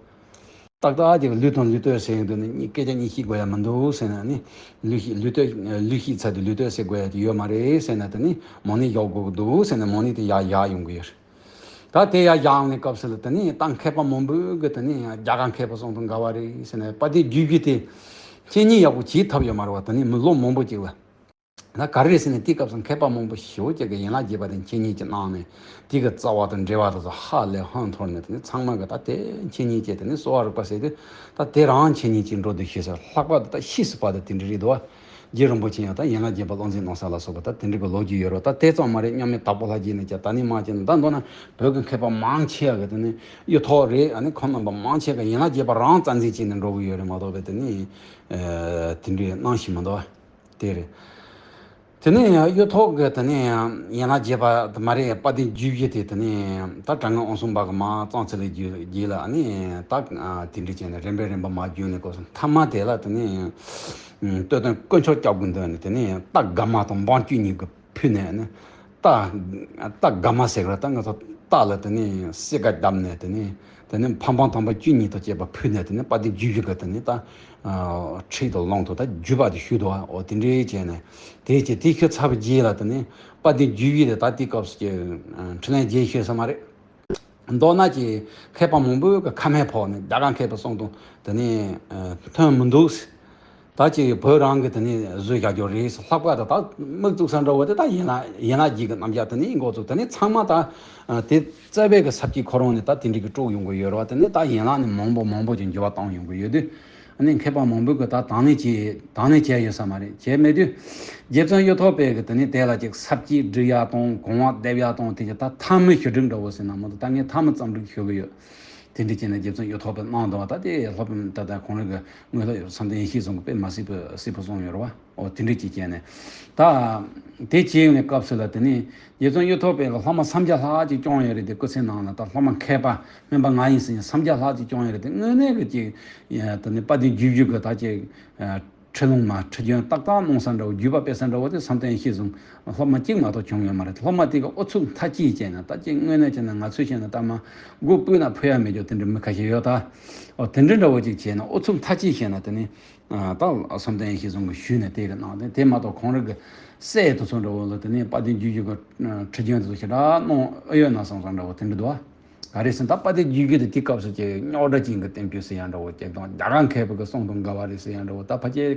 ཏག་ཏག་ཅིག་ལུས་དང་ལུས་སྟོད་ཟེར་ཡོང་དུས་ནི་གཉིས་སྐད་ཆ་གཉིས་ཤེས་དགོས་ཡ་མི་འདུག་ཟེར་ནས་ནི། ལུས་ཤེས་ལུས་སྟོད་ལུས་ཤེས་ཚར་དུས་ལུས་སྟོད་ཟེར་དགོས་ཡ་ཅིག་ཡོད་མ་རེད་ཟེར་ནས། དེ་ནི་མོ་ནི་ཡག་དགོས་ཀྱི་འདུག་ཟེར་ནས་མོ་ནི་དེ་ཡར་བཞག་ཡོང་གི་ཡོད་རེད། ད་དེ་ཡར་བཞག་ནས་སྐབས་སུ་ལ་དེ་ནི་ད་མཁས་པ་མང་པོས་གི་དེ་ནི་རྒྱ་གར་མཁས་པ་གསུམ་དང་འགལ་བ་རེད་ཟེར་ནས། དཔལ་ལྡན་རྒྱུད་བཞི་དེ་འཆད་ཉན་ཡག་པོ་བྱེད་ཐབས་ཡོད་མ་རེད་བ། དེ་ནི་མི་ལོ་མང་པོ་ཅིག་ལ། ད་ག་རེ་རེད་ཟེར་ནས། དེའི་སྐབས་སུ་མཁས་པ་མང་པོ་ཞེ་པོ་ཅིག་གིས་ཡན་ལག་བརྒྱད་པ་དེ་འཆད་ཉན་ཅིག་གནང་ནས། དེ་གི་རྩ་བ་དང་འགྲེལ་བ་དེ་ཚོ་ཧ་ལས་ཧང་འཐོར་ནས། དེ་ནི་ཚང་མ་གིས་ད་དེ་འཆད་ཉན་བྱས། དེ་ནི་གསོ་བ་རིག་པ་ཟེར་དུས་ད་དེ་རང་འཆད་ཉན་ཅིག་འགྲོ་འདུག་ཤེས་ཟེར། ལྷག་པར་དུ་ད་ཤེས་སུ་བབ་དེ་དེ་འདྲ་རེད་འདུག་བ། རྗེ་རིན་པོ་ཆེ་ཡང་ད་ཡན་ལག་བརྒྱད་པ་བློ་འཛིན་གནང་ས་ལ་སོགས་པ་ད་དེ་འདྲ་གི་ལོ་རྒྱུས་ཡོད་རེད་བ། ད་དེ་ཙམ་མ་རེད། མཉམ་མེད་དྭགས་པོ་ལྷ་རྗེ་ནས་ཀྱང་ད་ནི་མ་བྱས་ན། ད་མདོར་ན་བོད་ཀྱི་མཁས་པ་མང་ཆེ་བ་གིས་དེ་ནི་གཡུ་ཐོག་རེད། ཨ་ནི་ཁོང་རྣམ་པ་མང་ཆེ་གིས་ཡན་ལག་བརྒྱད་པ་རང་རྩ་འཛིན་བྱས་ནས་འགྲོ་གི་ཡོད་རེད་མ་གཏོགས་པའི་དེ་ནི་དེ་འདྲའི་གནང་བཞིན་མི་འདུག་བ། དེ་རེད། དེ་ནས་གཡུ་ཐོག་གི་དེ་ནས་ཡན་ལག་བརྒྱད་པ་དེ་མ་རེད། དཔལ་ལྡན་རྒྱུད་བཞི་དེ་དེ་ནས་ད་དྲང་ངེས་དབང་ཕྱུག་འབར་གྱིས་མར་བརྩམས་ཚར་བའི་རྗེས་ལ། ཨ་ནི་ད་དེ་འདྲ་བྱས་ནས་རིམ་པས་རིམ་པས་མར་བརྒྱུད་ནས་སྐབས་སུ་མཐའ་མ་དེ་ལ་དེ་ནས་སྟོད་དོན་དཀོན་མཆོག་སྐྱབས་ཀྱི་མདུན་ནས་དེ་ནས་རྟ་སྒ་མ་དང་འབངས་བཅུ་གཉིས་ཀྱིས་ཕུལ་ནས། ཨ་ནི་རྟ་རྟ་སྒ་མ་ཟེར་གི་རེད། ད་ང་ཚོ་རྟ་ལ་དེ་ནས་སེར་ཀ་བརྡབས་ནས། དེ་ནས་དེ་ནས་ཕ་འབངས་དམ་པ་བཅུ་གཉིས་དང་བཅས་པ་ཕུལ་ནས། དེ་ནས་དཔལ་ལྡན་རྒྱུད་བཞི་གི་དེ་ནས་ད་ཨ་ཁྲིད་དང་ལུང་དང་ད་བརྒྱུད་པ་དེ་ཞུས་འདུག་བ། འོ་དེ་འདྲའི་བྱས་ནས། དེ་བྱས་དེ་ཞུས་ཚར་བའི་རྗེས་ལ་དེ་ནས་དཔལ་ལྡན་རྒྱུད་བཞི་དེ་ད་དེའི་སྐབས་སུ་ཀྱི་ཨ་འཕྲིན་ལས་རྒྱས་ཤོས་ས་མ་རེད། མདོར་ན་ཀྱི་མཁས་པ་མང་པོས་ཀྱི་ཁ་སྨྲས་ཕོག་ནས། རྒྱ་གར་མཁས་པ་གསུམ་དང་དེ་ནས་ཨ་མཐུན་མི་འདུག་ད་ཅིག་བོད་རང་གི་དེ་ནས་བཟོས་བཞག་རྒྱུ་རེད་ཟེར། ལྷག་པར་དུ་ད་དམིགས་བཙུགས་ས་འདྲ་བོ་དེ་ད་ཡན་ལག་ཡན་ལག་བརྒྱད་ཀྱི་རྣམ་གཞག་དེ་ནས་འགོ་བཙུགས། དེ་ནས་ཚང་མ་ད་ཨ་དེ་རྩ་བའི་གི་ས་བཅད་ཁོ་རང་ནས་ད་དེ་འདྲ་གི་དཀྲུགས་ཡོང་གི་ཡོད་རེད་བ། དེ་ནས་ད་ཡན་ལག་ནས་མང་པོ་མང་པོ་ཅིག་འགྱུར་བ་བཏང་ཡོང་གི་ཡོད་དུས། ཨ་ནི་མཁས་པ་མང་པོས་ཀྱི་ད་དང་ལེན་བྱས་དང་ལེན་བྱས་ཡོད་ས་མ་རེད། བྱས་མེད་དུས། རྗེ་བཙུན་གཡུ་ཐོག་པས་ཀྱི་དེ་ནས་དེ་ལ་ཅིག་ས་བཅད་སྒྲིག་ཡག་དང་གོང་བ་འདེབས་ཡག་དང་། དེ་ཀྱི་ད་ཐ་མའི་ཞུ་སྒྲིག་འདྲ་བོ་ཟེར་ན་མ་གཏོགས། ད་ངས་ཐ་མ་རྩོམ་སྒྲིག་ཞུ་གི་ཡོད། དེ་འདྲ་བྱས་ནས་རྗེ་བཙུན་གཡུ་ཐོག་པས་གནང་འདུག་བ། ད་དེ་སློབ་དཔོན་ད་ལྟ་ཁོང་རང་གི་དངོས་སློབ་བསམ་གཏན་ཡེ་ཤེས་ཟུང་གིས་དཔེ་མ་སྲིད་པའི་གཟིགས་པོ་སོང་ཡོད་རེད་བ། འོ་དེ་འདྲ་ཅིག་བྱས་ནས། ད་དེ་བྱས་ཡོང་བའི་སྐབས་སུ་ལ་དེ་ནས་རྗེ་བཙུན་གཡུ་ཐོག་པས་ཀྱི་སློབ་མ་སུམ་བརྒྱ་ལྷག་ཅིག་བསྐྱངས་ཡོད་རེད་དེ། སྐུ་ཚེ་ནང་ལ་ད་སློབ་མ་མཁས་པ་སྨན་པ་ང་ཡིན་ཟེར་ནས་སུམ་བརྒྱ་ལྷག་ཅིག་བསྐྱངས་ཡོད་རེད་དེ། དངོས་གནས་ཀྱི་ཅིག་དེ་ནས་དཔལ་ལྡན་རྒྱུད་བཞི་གི་ད་ཅིག་ཁྲིད་ལུང་མ་ཁྲིད་རྒྱུན་ཏག་ཏག་གནང་ས་འདྲ་བོ། བརྒྱུད་པ་སྤེལ་ས་འདྲ་བོ་དེ་བསམ་གཏན་ཡེ་ཤེས་ཟུང་སློབ་མ་གཅིག་མ་གཏོགས་བྱུང་ཡོད་མ་རེད། སློབ་མ་དེ་གི་ཨུ་ཚུགས་མཐའ་སྐྱེལ་བྱས་ན། ད་ཅིག་དངོས་གནས་བྱས་ན་ང་ཚོས་བཤད་ན་ད་མ་མགོ་ཕུད་ན་ཕུད་ཡ་མེད་རྒྱུ་དེ་འདྲ་མི་ཁ་ཤས་ཡོད་ད། འོ་དེ་འདྲ་འདྲ་བོ་ཅིག་བྱས་ན། ཨུ་ཚུགས་མཐའ་སྐྱེལ་བྱས་ན། དེ་ནས་ཨ་ད་བསམ་གཏན་ཡེ་ཤེས་ཟུང་གིས་ཞུས་ནས་དེ་གི་གནང་། དེ་དེ་མ་གཏོགས་ཁོང་རང་གི་སྲས་དེ་ཚོ་འདྲ་བོ་ལ་དེ་ནས་དཔལ་ལྡན་རྒྱུད་བཞི་གི་ཁྲིད་རྒྱུན་དེ་ཚོ་ཞེ་དྲག་གནང་ཨེ་ཡོད་ན་བསམ་བསམ་འདྲ་བོ་དེ་འདྲ་འདུག་བ། ག་རེ་ཟེར་ན་ད་དཔལ་ལྡན་རྒྱུད་བཞི་དེ་དེའི་སྐབས་སུ་ཀྱི་རྙོག་དྲ་ཅན་གྱི་བསྟན་བཅོས་ཟེར་ཡ་འདྲ་བོ་ཅིག་དང་། རྒྱ་གར་མཁས་པ་གི་གསུང་དང་འགལ་བ་རེད་ཟེར་ཡ་འདྲ་བོ། ད་ཕལ་ཆེར་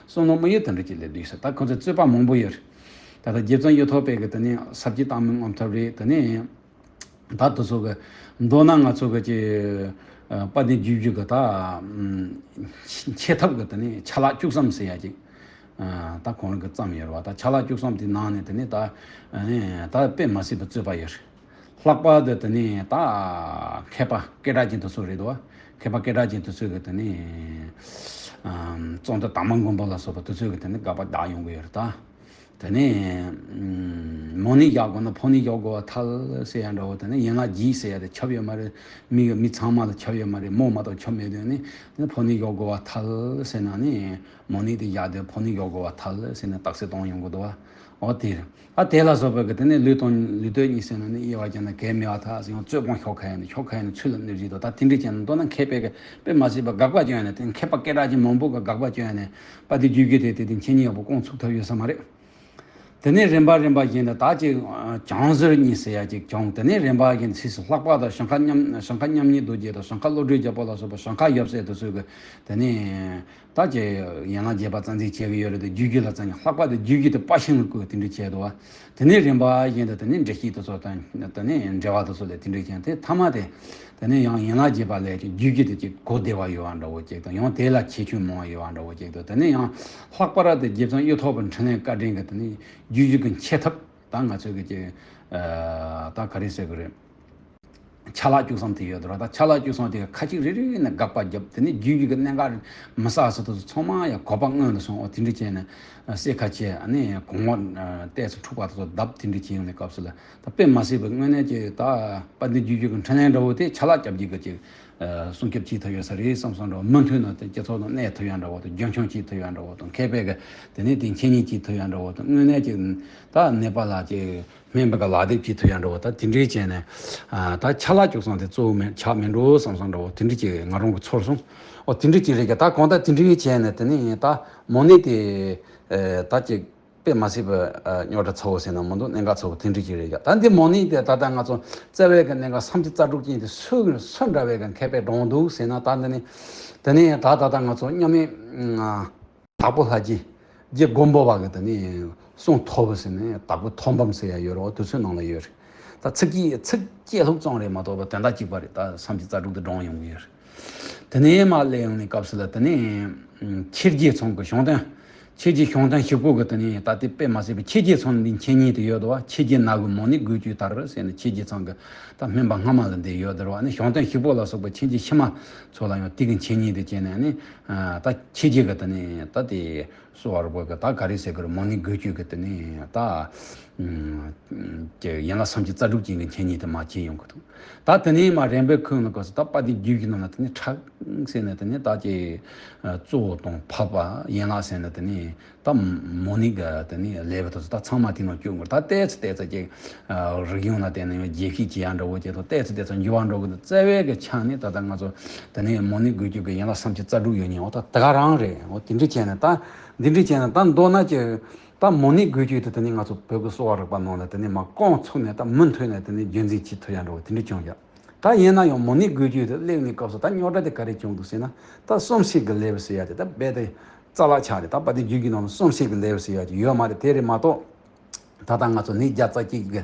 གསུང་ནོར་མི་ཡོད་དེ་འདྲ་ཅིག་སླེབས་འདུག་ཟེར། ད་ཁོ་ཚོས་རྩོད་པ་མང་པོ་ཡོད་རེད། ད་ལྟ་རྗེ་བཙུན་གཡུ་ཐོག་པས་ཀྱི་དེ་ནས་ས་བཅད་བཏང་མིན་རྔམ་ཐབས་རེད། དེ་ནས་ད་དེ་ཚོ་གི་མདོར་ན་ང་ཚོ་གི་ཀྱི་ཨ་དཔལ་ལྡན་རྒྱུད་བཞི་གི་ད་ཨམ་འཆད་ཐབས་ཀྱི་དེ་ནས་ཆ་ལག་བཅུ་གསུམ་ཟེར་ཡ་ཅིག་ཨ་ད་ཁོང་རང་གིས་བརྩམས་ཡོད་རེད་བ། ད་ཆ་ལག་བཅུ་གསུམ་དེའི་ནང་ནས་དེ་ནས་ད་ཨ་ནི་ད་དཔེ་མ་སྲིད་པའི་རྩོད་པ་ཡོད་རེད། ལྷག་པར་དུ་དེ་ནས་ད་མཁས་པ་སྐད་གྲགས་ཅན་དེ་ཚོ་རེད་དོ། མཁས་པ་སྐད་གྲགས་ཅན་དེ་ཚོས་གི་དེ་ནས་ ཨམ། གཙང་སྟོད་དར་མ་མགོན་པོ་ལ་སོགས་པ་དེ་ཚོས་གི་དེ་ནི་དགག་པ་རྒྱག་ཡོང་གི་ཡོད་རེད་ད། དེ་ནས་ཨམ། མོ་ནི་རྒྱག་དགོས་ན་ཕོ་ནི་རྒྱག་དགོས་པར་ཐལ་ཟེར་ཡ་འདྲ་བོ། དེ་ནས་ཡན་ལག་བརྒྱད་ཟེར་ཡ་དེ་ཁྱབ་ཡོད་མ་རེད། མི་གི་མི་ཚང་མ་ལ་ཁྱབ་ཡོད་མ་རེད། མོ་མ་གཏོགས་ཁྱབ་མེད་དུས་ནི་ཕོ་ནི་རྒྱག་དགོས་པར་ཐལ་ཟེར་ན་ནི། མོ་ནི་དེ་རྒྱག་དུས་ཕོ་ནི་རྒྱག་དགོས་པར་ཐལ་ཟེར་ནས་རྟགས་གསལ་གཏོང་ཡོང་གི་འདུག་བ། འོ་དེ་རེད། ཨ། དེ་ལ་སོགས་པའི་གི་དེ་ནས་ལུས་དང་ལུས་རྟེན་གཉིས་ཟེར་ན་ནི་དབྱེ་བ་ཕྱེ་ན་གལ་མེད་པར་ཐལ་ཟེར། ཡང་རྩོད་སྤོང་ཤོག་ཁ་ཡ་ནི་ཤོག་ཁ་ཡ་ནི་ཚུལ་ལ་གནས་རིགས་དང་། ད་དེ་འདྲ་བྱས་ན་མདོར་ན་མཁས་པའི་གི་དཔེ་མ་སྲིད་པ་དགག་པ་བྱུང་ཡ་ནི་དེ་མཁས་པ་སྐད་གྲགས་ཅན་མང་པོ་གི་དགག་པ་བྱུང་ཡ་ནི་དཔལ་ལྡན་རྒྱུད་བཞི་དེ་དེ་དེ་འཆད་ཉན་ཡག་པོ་སྐོང་ཚུགས་ཐུབ་ཡོད་ས་མ་རེད། དེ་ནས་རིམ་པ་རིམ་པ་བཞིན་དུ་ད་ཅིག་བྱང་ཟུར་གཉིས་ཟེར་ཡ་ཅིག་བྱུང་། དེ་ནས་རིམ་པ་བཞིན་ཕྱིས་སུ་ལྷག་པ་དང་ཞིང་ཁ་མཉམ་ཞིང་ཁ་མཉམ་ཉིད་རྡོ་རྗེ་དང་ཞིང་ཁ་བློ་གྲོས་རྒྱལ་པོ་ལ་སོགས་པ་ཞིང་ཁ་ཡབ་སྲས་དེ་ཚོས་གི་དེ་ནས། ད་ཀྱི་ཡན་ལག་བརྒྱད་པ་རྩ་འཛིན་བྱེད་ཀྱི་ཡོད་རེད་དེ། རྒྱུད་བཞི་ལ་རྩ་འཛིན། ལྷག་པར་དུ་རྒྱུད་བཞི་དེ་དཔའ་ཞུམ་གྱི་སྐོར་དེ་འདྲ་བྱས་འདུག་བ། དེ་ནས་རིམ་པ་བཞིན་དུ་དེ་ནས་འགྲེལ་བཤད་དེ་ཚོ་དང་དེ་ནས་འགྲེལ་བ་དེ་ཚོ་ལས་དེ་འདྲ་བྱས། དེ་ཐ་མ་དེ་དེ་ནས་ཡང་ཡན་ལག་བརྒྱད་པ་ལས་ཀྱི་རྒྱུད་བཞི་དེ་ཅིག་གོ་བདེ་བ་ཡོད་པ་འདྲ་བོ་ཅིག་དང་། ཡང་དེ་ལ་ཁྱད་ཆོས་མང་བ་ཡོད་པ་འདྲ་བོ་ཅིག་དང་། དེ་ནས་ཡང་ལྷག་པར་དུ་རྗེ་བཙུན་གཡུ་ཐོག་པའི་འཕྲིན་ལས་བཀའ་དྲིན་གྱིས་དེ་ནས་རྒྱུད་བཞི་གི་འཆད་ཐབས་ད་ང་ཚོས་ཀྱི་ཅིག་ད་ག་རེ་ཟེར་གི་རེད། ཆ་ལག་བཅུ་གསུམ་དེ་ཡོད་དོ་ར། ད་ཆ་ལག་བཅུ་གསུམ་དེ་ཁ་ཅིག་རེ་རེ་ནས་དགག་པ་བརྒྱབ། དེ་ནས་རྒྱུད་བཞི་གི་གནད་འགག་མི་གསལ་ས་དེ་ཚོ་ཚང་མ་ཡང་གོ་བ་སྔོན་དུ་སོང་། འོ་དེ་འདྲ་བྱས་ནས་གསལ་ཁ་བྱས། ཨ་ནི་གོང་འོག་ཏོག་ཙམ་འཁྲུག་པ་དེ་ཚོ་བརྡབ། དེ་འདྲ་བྱས་ཡོང་བའི་སྐབས་སུ་ལ་ད་དཔེ་མ་སྲིད་པའི་དངོས་གནས་ཀྱི་ད་དཔལ་ལྡན་རྒྱུད་བཞི་གི་འཕྲིན་ལས་འདྲ་བོ་དེ་ཆ་ལག་རྒྱབ་རྒྱུ་གི་ཅིག་སྲུང་སྐྱོབ་བྱེད་ཐུབ་ཡོད་ས་རེད་བསམ་བསམ་འདྲ་བོ། མུ་མཐུད་ནས་དེ་སྤྱི་ཚོགས་ནང་གནས་ཐུབ་ཡ་འདྲ་བོ་དང་། རྒྱུན་འཁྱོངས་བྱེད་ཐུབ་ཡ་འདྲ་བོ་དང་། མཁས་པའི་གི་དེ་ནས་དེ་འཆད་ཉན་བྱེད་ཐུབ་ཡ་འདྲ་བོ་དང་། དངོས་གནས་ཀྱི་ད་ནད་པ་ལ་ཅིག་སྨན་པ་གི་ལག་དེབ་བྱེད་ཐུབ་ཡ་འདྲ་བོ། ད་དེ་འདྲའི་བྱས་ནས་ཨ་ད་ཆ་ལག་བཅུ་གསུམ་དེ་གཙོ་བོ་མེད་ཆགས་མེད་འགྲོ་བསམ་བསམ་འདྲ་བོ་དེ་འདྲ་ཅིག་ང་རང་གི་ཚོར་སོང་། འོ་དེ་འདྲ་ཅིག་རེད་ཀྱི། ད་གང་ལྟར་དེ་འདྲའི་བྱས་ནས་དེ་ནས་ད་མོ་ནི་དེ་ཨ་ད་ཅིག་དཔེ་མ་སྲིད་པའི་ཨ་རྙོག་དྲ་ཚ་བོ་ཟེར་ན་མི་འདུག་གནད་འགག་ཚ་བོ་དེ་འདྲ་ཅིག་རེད་ཀྱི། ད་འདི་མོ་ནི་དེ་ད་ལྟ་ང་ཚོ་རྩ་བའི་གི་གནད་འགག་ཐམས་ཅད་རྩ་དྲུག་ཅན་དེ་སུ་སུ་འདྲ་བའི་གི་མཁས་པས་དྲངས་འདུག་ཟེར་ན། ད་འདི་ནི་དེ་ནས་ད་ད་ལྟ་ང་ཚོ་མཉམ་མེད་ཨ། དྭགས་པོ་ལྷ་རྗེ། རྗེ་མགོན་པོ་བ་གི་དེ་ནས་གསུང་ཐོར་བུ་ཟེར་ནས་དྭགས་པོ་ཐོར་འབུམ་ཟེར་ཡ་ཡོད་རེད། འོ་དེ་ཚོའི་ནང་ལ་ཡོད་རེད། ད་ཚིགས་བཅད་ཚིགས་བཅད་ལྷུག་ཙམ་རེད་མ་གཏོགས་པ་དོན་དག་གཅིག་པ་རེད། ད་ཐམས་ཅད་རྩ་དྲུག་དེ་དྲངས་ཡོང་གི་ཡོད་རེད། དེ་ནས་མར་སླེབས་ཡོང་ནས་སྐབས་སུ་ལ་དེ་ནས་ཆོས་རྗེ་ཚང་གི་གཞུང་དོན། ཆོས་རྗེ་གཞུང་དོན་ཞིག་པོ་གི་དེ་ནས་ད་དེ་དཔེ་མ་སྲིད་པའི་ཆོས་རྗེ་ཚང་འདི་འཆད་ཉན་དེ་ཡོད་དོ། ཆོས་རྗེ་ནག་གི་མོ་ནི་དགོས་ཀྱི་ལྟར་ཟེར་ནས་ཆོས་རྗེ་ཚང་གི་ད་སྨན་པ་སྔ་མ་ལ་འདི་ཡོད་དོ་ར། ཨ་ནི་གཞུང་དོན་ཞིག་པོ་ལ་སོགས་པ་ཆོས་རྗེ་ཕྱི་མ་ཚོ་ལ་ཡང་དེ་གི་འཆད་ཉན་དེ་བྱས་ནས། ཨ་ནི་ད་ཆོས་རྗེ་གི་དེ་ནས་ད་དེ་གསོ་བ་རིག་པ་གི་ད་ག་རེ་ཟེར་གི་རེད། མོ་ནི་དགོས་ཀྱི་གི་དེ་ནས་ད་ཀྱི་ཡན་ལག་ཐམས་ཅད་རྩ་དྲུག་ཅན་གི་འཆད་ཉན་དེ་མར་བྱས་ཡོང་གི་འདུག་ད་དེ་ནས་མར་རིམ་པས་ཁོང་ལ་གོ་ས་ད་དཔལ་ལྡན་རྒྱུད་བཞི་ནང་ལ་དེ་ནས་ཁྲག་ཟེར་ནས་དེ་ནས་ད་ཀྱི་གཙོ་བོ་དང་འཕགས་པ་ཡན་ལག་ཟེར་ནས་དེ་ནས། ད་མོ་ནི་གི་དེ་ནས་ལེའུ་དེ་ཚོ་ད་ཚང་མ་དེ་ནང་བསྐྱོད་དགོས། ད་ཏོག་ཙམ་ཏོག་ཙམ་ཅིག་ཨ་རིགས་ཡོངས་ལ་བརྟེན་ནས་ཡང་རྒྱས་བཤད་བྱེད་ཡ་འདྲ་བོ་བྱེད་དང་། ཏོག་ཙམ་ཏོག་ཙམ་འགྱུར་བ་འགྲོ་གི་འདུག་རྩ་བའི་གི་ཆ་ནས་ད་ལྟ་ང་ཚོ་དེ་ནས་མོ་ནི་དགོས་ཀྱི་གི་ཡན་ལག་ཐམས་ཅད་རྩ་དྲུག་ཡོད་ཉིན། འོ་ད་དེ་ག་རང་རེད། འོ་དེ་འདྲ་བྱས་ནས་ད་འདི་འདྲ་བྱས་ནས་ད་མདོར་ན་ཀྱི་ད་མོ་ནི་དགོས་ཀྱི་དེ་དེ་ནས་ང་ཚོ་བོད་ཀྱི་གསོ་བ་རིག་པ་ནང་ལ་དེ་ནས་མར་རྐང་ཚུགས་ནས་ད་མུ་མཐུད་ནས་དེ་ནས་རྒྱུན་འཛིན་བྱེད་ཐུབ་ཡ་འདྲ་བོ་དེ་འདྲ་བྱུང་ཡ། ད་ཡིན་ན་ཡང་མོ་ནི་དགོས་ཀྱི་དེ་སླེབས་ནས་སྐབས་སུ་ད་རྙོག་དྲ་དེ་ག་རེ་བྱུང་འདུག་ཟེར་ན། ད་གསུམ་བཤད་ཀྱི་ལེའུ་ཟེར་ཡ་དེ་ད་རྦད་དེ་རྩ་བརླག་ཆགས་རེད། ད་དཔལ་ལྡན་རྒྱུད་བཞི་ནང་ལ་གསུམ་བཤད་ཀྱི་ལེའུ་ཟེར་ཡ་དེ་ཡོད་མ་རེད། དེ་རེད་མ་གཏོགས་ད་ལྟ་ང་ཚོ་ནད་བརྒྱ་རྩ་གཅིག་གི་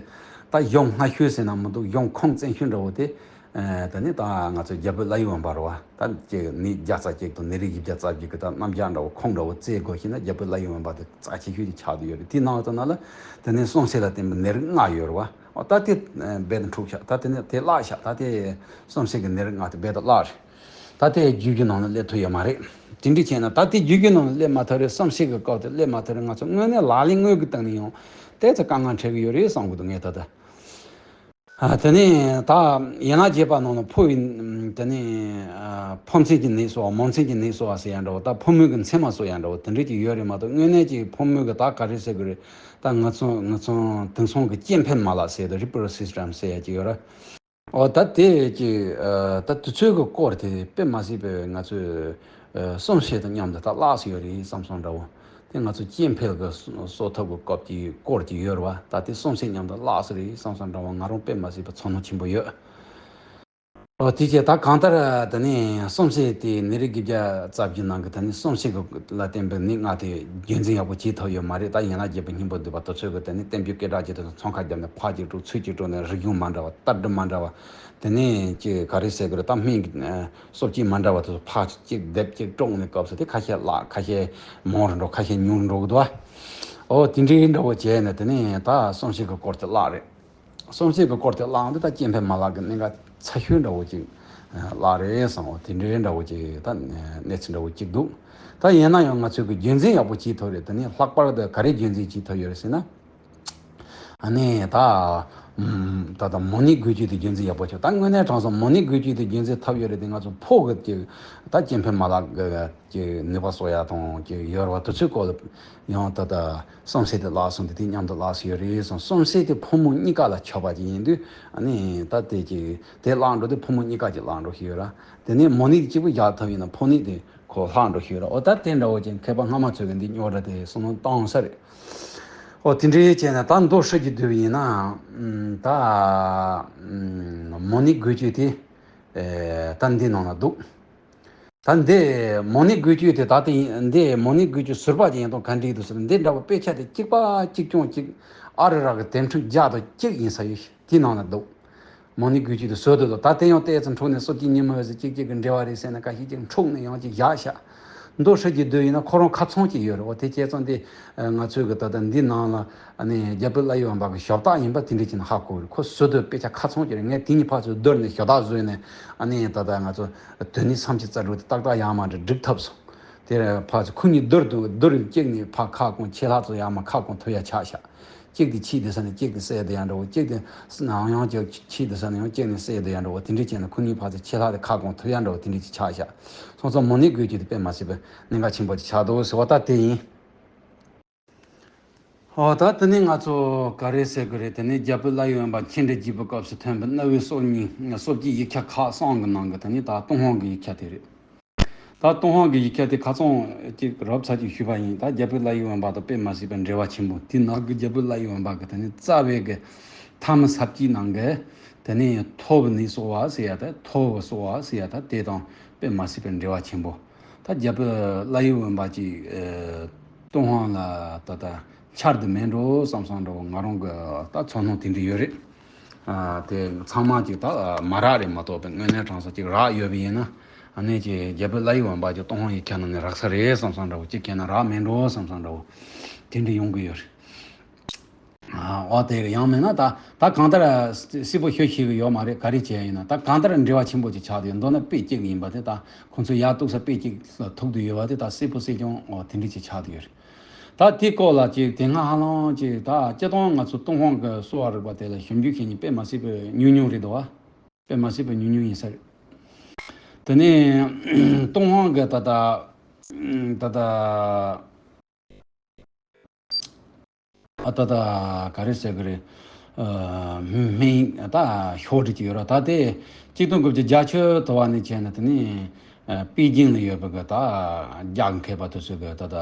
ད་གཞུང་སྔ་ཤོས་ཟེར་ན་མི་འདུག་གཞུང་ཁུངས་བཙན་ཤོས་འདྲ་བོ་དེ། ཨ་དེ་ནས་ད་ང་ཚོ་རྒྱ་བོད་བླ་ཡི་བོན་པ་རེད་བ། ད་ཅིག་ནད་བརྒྱ་རྩ་གཅིག་དང་ནད་རིགས་བཞི་བརྒྱ་རྩ་བརྒྱད་ཀྱི་ད་རྣམ་གཞག་འདྲ་བོ་ཁུངས་འདྲ་བོ་བཙལ་དགོས་ཤེ་ན། རྒྱ་བོད་བླ་ཡི་བོན་པ་དེ་རྩ་ཆེ་ཤོས་ཅིག་ཆགས་བསྡད་ཡོད་རེད། དེའི་ནང་དུ་ན་ལ་དེ་ནས་གསུམ་བཤད་ལ་བརྟེན་པའི་ནད་རིགས་ལྔ་ཡོད་རེད་བ། འོ་ད་དེ་རྦད་དེ་འཁྲུགས་ཤག་ད་དེ་ནས་དེ་བརླག་ཤག་ད་དེ་གསུམ་བཤད་ཀྱི་ནད་རིགས་ལྔ་དེ་རྦད་དེ་བརླག་རེད། ད་དེ་རྒྱུད་བཞི་ནང་ལ་སླེབས་ཐུབ་ཡོད་མ་རེད། དེ་འདྲ་བྱས་ན་ད་དེ་རྒྱུད་བཞི་ནང་ལ་སླེབས་མ་ཐུབ་རེད། གསུམ་བཤད་ཀྱི་སྐབས་དེ་སླེབས་མ་ཐུབ་རེད། ང་ཚོ་དངོས་གནས་ལག་ལེན་དངོས་ཀྱི་སྟེང་ནས་ཡང་ཏོག་ཙམ་དཀའ་ངལ་འཕྲད་ཀྱི་ཡོད་རེད་བསམ་གྱི་འདུག་ངས་ད་ལྟ། ཨ་དེ་ནས་ད་ཡན་ལག་བརྒྱད་པ་ནང་ལ་ཕོ་ཡི་དེ་ནས་ཨ་ཕོ་མཚན་གྱི་ནད་གསོ་བ་མོ་མཚན་གྱི་ནད་གསོ་བ་ཟེར་ཡ་འདྲ་བོ། ད་ཕོ་མོ་གི་མཚན་མ་གསོ་ཡ་འདྲ་བོ་དེ་འདྲ་ཅིག་ཡོད་རེད་མ་གཏོགས། དངོས་གནས་ཀྱི་ཕོ་མོ་གི་ད་ག་རེ་ཟེར་གི་རེད། ད་ང་ཚོ་ང་ཚོ་དེང་སང་གི་སྐྱེ་འཕེལ་མ་ལག་ཟེར་དུས་reproductive system ཟེར་ཡ་ཅིག་ཡོད་རེད། འོ་ད་དེ་ཅིག་ཨ་ད་དུས་ཚོད་ཀྱི་སྐོར་དེ་དཔེ་མ་སྲིད་པའི་ང་ཚོས་ཨ་གསུམ་བཤད་དང་མཉམ་དུ་ད་བརླག་སོང་ཡོད་རེད་བསམ་སོང་འདྲ་བོ། དེ་ང་ཚོ་སྐྱེ་འཕེལ་གྱི་གསོ་གསོ་ཐབས་ཀྱི་སྐོར་གྱི་སྐོར་གྱི་ཡོད་རེད་བ། ད་དེ་གསུམ་བཤད་མཉམ་དུ་བརླག་སོང་རེད་བསམ་སོང་འདྲ་བོ། ང་རང་དཔེ་མ་སྲིད་པའི་ཚོར་སྣང་ཆེན་པོ་ཡོད། འོ་དེ་བྱས་ད་གང་ལྟར་དེ་ནས་གསུམ་བཤད་དེ་ནད་རིགས་བཞི་བརྒྱ་རྩ་བཞི་ནང་གི་དེ་ནས་གསུམ་བཤད་ཀྱི་ལ་བརྟེན་པའི་ནད་ལྔ་དེ་རྒྱུན་འཛིན་ཡག་པོ་བྱེད་ཐུབ་ཡོད་མ་རེད། ད་ཡན་ལག་བརྒྱད་པའི་སྙིང་པོ་འདུས་པ་དེ་ཚོས་གི་དེ་ནས་བསྟན་བཅོས་སྐད་གྲགས་ཅན་དེ་ཚོ་འཚང་ཁ་བརྒྱབ་ནས་ཕར་གཅིག་དཀྲུག་ཚུར་གཅིག་དཀྲུག་ནས་རིགས་གཞུང་མ་འདྲ་བ་བསྟར་སྒྲིག་མ་འདྲ་བ། དེ་ནས་ཅིག་ག་རེ་ཟེར་གི་རེད། ད་སྨན་གྱི་ཨ་གསོ་བྱེད་མ་འདྲ་བ་དེ་ཚོ་ཕར་གཅིག་སྡེབ་གཅིག་དཀྲུག་ནས་སྐབས་སུ་དེ་ཁ་ཤས་བརླག་ཁ་ཤས་མང་རུ་འགྲོ་ཁ་ཤས་ཉུང་རུ་འགྲོ་གི་འདུག་ཨ། འོ་དེ་འདྲའི་འདྲ་བོ་བྱས་ནས་དེ་ནས་ད་གསུམ་བཤད་ཀྱི་སྐོར་དེ་བརླག་རེད། གསུམ་བཤད་ཀྱི་སྐོར་དེ་བརླག་འདི་ད་སྐྱེ་འཕེལ་མ་ལག་གི་གནད་འགག་ཚ་ཤོས་འདྲ་བོ་ཅིག་ བརླག་རེད་བསམ། འོ་དེ་འདྲའི་འདྲ་བོ་ཅིག་ད་གནས་ཚུལ་འདྲ་བོ་ཅིག་འདུག། ད་ཡིན་ན་ཡང་ང་ཚོས་གི་རྒྱུན་འཛིན་ཡག་པོ་བྱེད་ཐུབ་རེད། དེ་ནས་ལྷག་པར་དུ་ག་རེ་རྒྱུན་འཛིན་བྱེད་ཐུབ་ཡོད་རེད་ཟེར་ན། ཨ་ནི་ད་ད་ད་མོ་ནི་འགུལ་སྐྱོད་དེ་རྒྱུན་འཛིན་ཡག་པོ་བྱེད། ད་དངོས་གནས་དྲང་སོང་མོ་ནི་འགུལ་སྐྱོད་དེ་རྒྱུན་འཛིན་ཐུབ་ཡོད་རེད་དེ། ང་ཚོ་ཕོ་གི་ཅིག་ད་སྐྱེ་འཕེལ་མ་ལག་གི་ཅིག་ནུས་པ་གསོ་ཡག་དང་ཅིག་ཡོད་རེད་བ། དེ་ཚོའི་སྐོར་ལ་ཡང་ད་ད་གསུམ་ཟེར་དེ་བརླག་སོང་དེ་དེ་མཉམ་དུ་བརླག་སོང་ཡོད་རེད་བསམ། གསུམ་ཟེར་དེ་ཕོ་མོ་གཉིས་ཀ་ལ་ཁྱབ་པ་ཅིག་ཡིན་དུས། ཨ་ནི་ད་དེ་ཅིག་དེ་བརླག་འགྲོ་དུས་ཕོ་མོ་གཉིས་ཀ་ཅིག་བརླག་འགྲོ་གི་ཡོད་ར། དེ་ནས་མོ་ནི་གཅིག་པུ་བཞག་ཐུབ་ཡིན་ན་ཕོ་ནི་དེ་ཁོ་ལྷག་འགྲོ་ཤེས་ར། འོ་ད་དེ་འདྲ་བོ་ཅན་མཁས་པ་སྔ་མ་ཚོས་ཀྱི་འདི་རྙོག་དྲ་དེ་བསམ་བློ་བཏང་ས་རེད། འོ་དེ་འདྲའི་བྱས་ནས་ད་མདོ་ཧྲིལ་གྱིས་བསྡུས་པ་ཡིན་ན། ཨམ་ད་ཨམ་མོ་ནི་འགུལ་སྐྱོད་དེ་ཨེ་ད་འདི་ནང་ལ་འདུག། ད་འདི་མོ་ནི་འགུལ་སྐྱོད་དེ་ད་ལྟ་ཡིན། འདི་མོ་ནི་འགུལ་སྐྱོད་ཟུར་པ་ཅིག་ཡིན་དང་ག་འདྲ་འདུག་ཟེར་ན། འདི་འདྲ་བོ་དཔེ་ཆ་དེ་གཅིག་པ་གཅིག་རྐྱང་གཅིག་ཨ་རི་ར་གི་དེབ་ཕྲེང་བརྒྱ་དང་གཅིག་ཡིན་ས་ཡོད། དེའི་ནང་ན་འདུག། མོ་ནི་འགུལ་སྐྱོད་དེ་བཟོ་འདོད་དང་། ད་དེ་ཡང་ཏོག་ཙམ་འཁྲུག་ནས་སྲོལ་གཅིག་ཉིན་མོ་ཟེར་གཅིག་གཅིག་གི་འབྲེལ་བ་རེད་ཟེར་ནས་ཁ་ཤས་ཅིག་འཁྲུག་ནས་ཡང་ཅིག་བཞག་ཤག། མདོ་ཧྲིལ་གྱིས་བསྡུས་ཡིན་ན་ཁོ་རང་ཁ་ཚང་ཅིག་ཡོད་རེད། འོ་དེ་བྱས་ཙང་དེ་ང་ཚོའི་གི་ད་ལྟ་འདི་ནང་ལ་ཨ་ནི་རྒྱ་བོད་ཀླ་ཡི་དབེན་པ་གི་ཞབས་སྟེགས་ཡིན་པ་དེ་འདྲ་ཅིག་ནས་ཧ་གོ་རེད། ཁོ་བཟོ་འདོད་དཔེ་ཆ་ཁ་ཚང་ཅིག་རེད། ངས་དེ་གཉིས་ཕར་ཚུར་བསྡུར་ནས་ཞབས་སྟེགས་བཟོས་ནས་ཨ་ནི་ད་ལྟ་ང་ཚོ་དོན་ནི་ཐམས་ཅད་རྩ་དྲུག་དེ་ཏག་ཏག་ཡར་མར་འདྲ་སྒྲིག་ཐུབ་སོང་། དེར་ཕར་ཚུར་ཁོ་གཉིས་བསྡུར་དུ་བསྡུར་གཅིག་ནས་ཕར་ཁ་སྐོང་ཆད་ལྷག་ཚུར་ཡར་མར་ཁ་སྐོང་ཐུབ་ཡ་ཆགས་ཤག། གཅིག་དེ་ཕྱིས་དེ་ས་ནས་གཅིག་དེ་བསད་དེ་ཡར་འགྲོ། གཅིག་དེ་ནང་ཡང་གཅིག་ཕྱིས་དེ་ས་ནས་ཡང་གཅིག་ནས་བསད་དེ་ཡར་འགྲོ། དེ་འདྲ་བྱས་ནས་ཁོ་གཉིས་ཕར་ཚུར་ཆད་ལྷག་དེ་ཁ་སྐོང་ཐུབ་ཡ་འགྲོ་དེ་འདྲ་ཅིག་ཆགས་ཤག། སོང་ཙང་མོ་ནི་འགུལ་སྐྱོད་དེ་དཔེ་མ་སྲིད་པའི་གནད་འགག་ཆེན་པོ་ཅིག་ཆགས་འདུག་ཟེར་བ་ད་དེ་ཡིན། ཨོ་ད་དེ་ནས་ང་ཚོ་ག་རེ་ཟེར་དགོས་རེད། དེ་ནས་རྒྱ་བོད་ཀླ་ཡི་དབེན་པ་མཆན་འགྲེལ་རྒྱས་པའི་སྐབས་སུ་ཐོན་པའི་གནའ་བོའི་སྲོལ་རྙིང་སྲོལ་གྱི་ཡིག་ཆ་ཁག་གསུམ་གྱི་ནང་གི་དེ་ནས་ད་ཏུན་ཧོང་གི་ཡིག་ཆ་དེ་རེད། ད་ཏུན་ཧོང་གི་ཡིག་ཆ་དེ་ཁ་ཚང་ཅིག་རབ་ཚ་ཅིག་ཞུས་པ་ཡིན། ད་རྒྱ་བོད་ཀླ་ཡི་དབེན་པ་དང་དཔེ་མ་སྲིད་པའི་འབྲེལ་བ་ཆེན་པོ། དེ་ནང་གི་རྒྱ་བོད་ཀླ་ཡི་དབེན་པ་གི་དེ་ནས་རྩ་བའི་གི་ཐ་མི་ས་བཅད་ནང་གི་དེ་ནས་ཐོ་བ་ནི་གསོ་བ་ཟེར་ཡ་དེ། ཐོ་བ་གསོ་བ་ཟེར་ཡ་ད་དེ་དང་དཔེ་མ་སྲིད་པའི་འབྲེལ་བ་ཆེན་པོ། ད་རྒྱ་བོད་ཀླ་ཡི་དབེན་པ་ཅིག་ཨེ་ཏུན་ཧོང་ལ་ད་ལྟ་འཆར་དུ་མེད་འགྲོ་བསམ་བསམ་འགྲོ། ང་རང་གི་ད་ཚོར་སྣང་དེ་འདྲ་ཡོད་རེད། ཨ་དེ་ཚང་མ་ཅིག་ད་མ་རག་རེད་མ་གཏོགས་པའི་དངོས་གནས་དྲང་སོང་ཅིག་རག་ཡོད་པ་ཡིན་ན། ཨ་ནི་ཅིག་རྒྱ་བོད་ཀླ་ཡི་དབེན་པ་ཅིག་ཏུན་ཧོང་ཡིག་ཆ་ནང་ནས་རག་ས་རེད་བསམ་བསམ་འདྲ་བོ། ཅིག་བྱས་ན་རག་མེད་འགྲོ་བསམ་བསམ་འདྲ་བོ་དེ་འདྲ་ཡོང་གི་ཡོད་རེད། ཨ་འོ་དེ་ཡང་མིན་ན་ད་ད་གང་ལྟར་གསལ་པོ་ཤོད་ཤེས་གི་ཡོད་མ་རེད། ག་རེ་བྱས་ཡིན་ན་ད་གང་ལྟར་འབྲེལ་བ་ཆེན་པོ་ཅིག་ཆགས་བསྡད་ཡོད། མདོར་ན་དཔེ་གཅིག་ཡིན་པ་དེ་ད་ཁོང་ཚོ་ཡར་གཏུགས་ས་དཔེ་གཅིག་ལ་ཐུག་བསྡད་ཡོད་པ་དེ་ད་གསལ་པོ་གསལ་རྐྱང་འོ་དེ་འདྲ་ཅིག་ཆགས་བསྡད་ཡོད་རེད། ད་དེ་སྐོར་ལ་ཅིག་དེ་སྔ་ཧ་ལམ་ཅིག་ད་སྤྱིར་བཏང་ང་ཚོ་ཏུན་ཧོང་གི་གསོ་བ་རིག་པ་དེ་ལ་ཞིབ་འཇུག་བྱེད་མཁན་དཔེ་མ་སྲིད་པའི་ཉུང་ཉུང་རེད་འདུག་བ། དཔེ་མ་སྲིད་པའི་ཉུང་ཉུང་ཡིན་ས་རེད། དེ་ནས་ཏུན་ཧོང་གི་ད་ལྟ་ད་ལྟ་ཨ་ད་ད་ག་རེ་ཟེར་གི་རེད། ཨ་སྨན་ད་ཤོག་དྲིལ་གྱི་ཡོད་ར། ད་དེ་གཅིག་སྟོང་དགུ་བརྒྱ་བརྒྱད་ཅུ་དུ་བ་ནས་བྱས་ནས་དེ་ནས་ཨ་པེ་ཅིང་ལ་ཡོད་པའི་གི་ད་རྒྱ་མཁས་པ་དེ་ཚོས་གི་ད་ལྟ་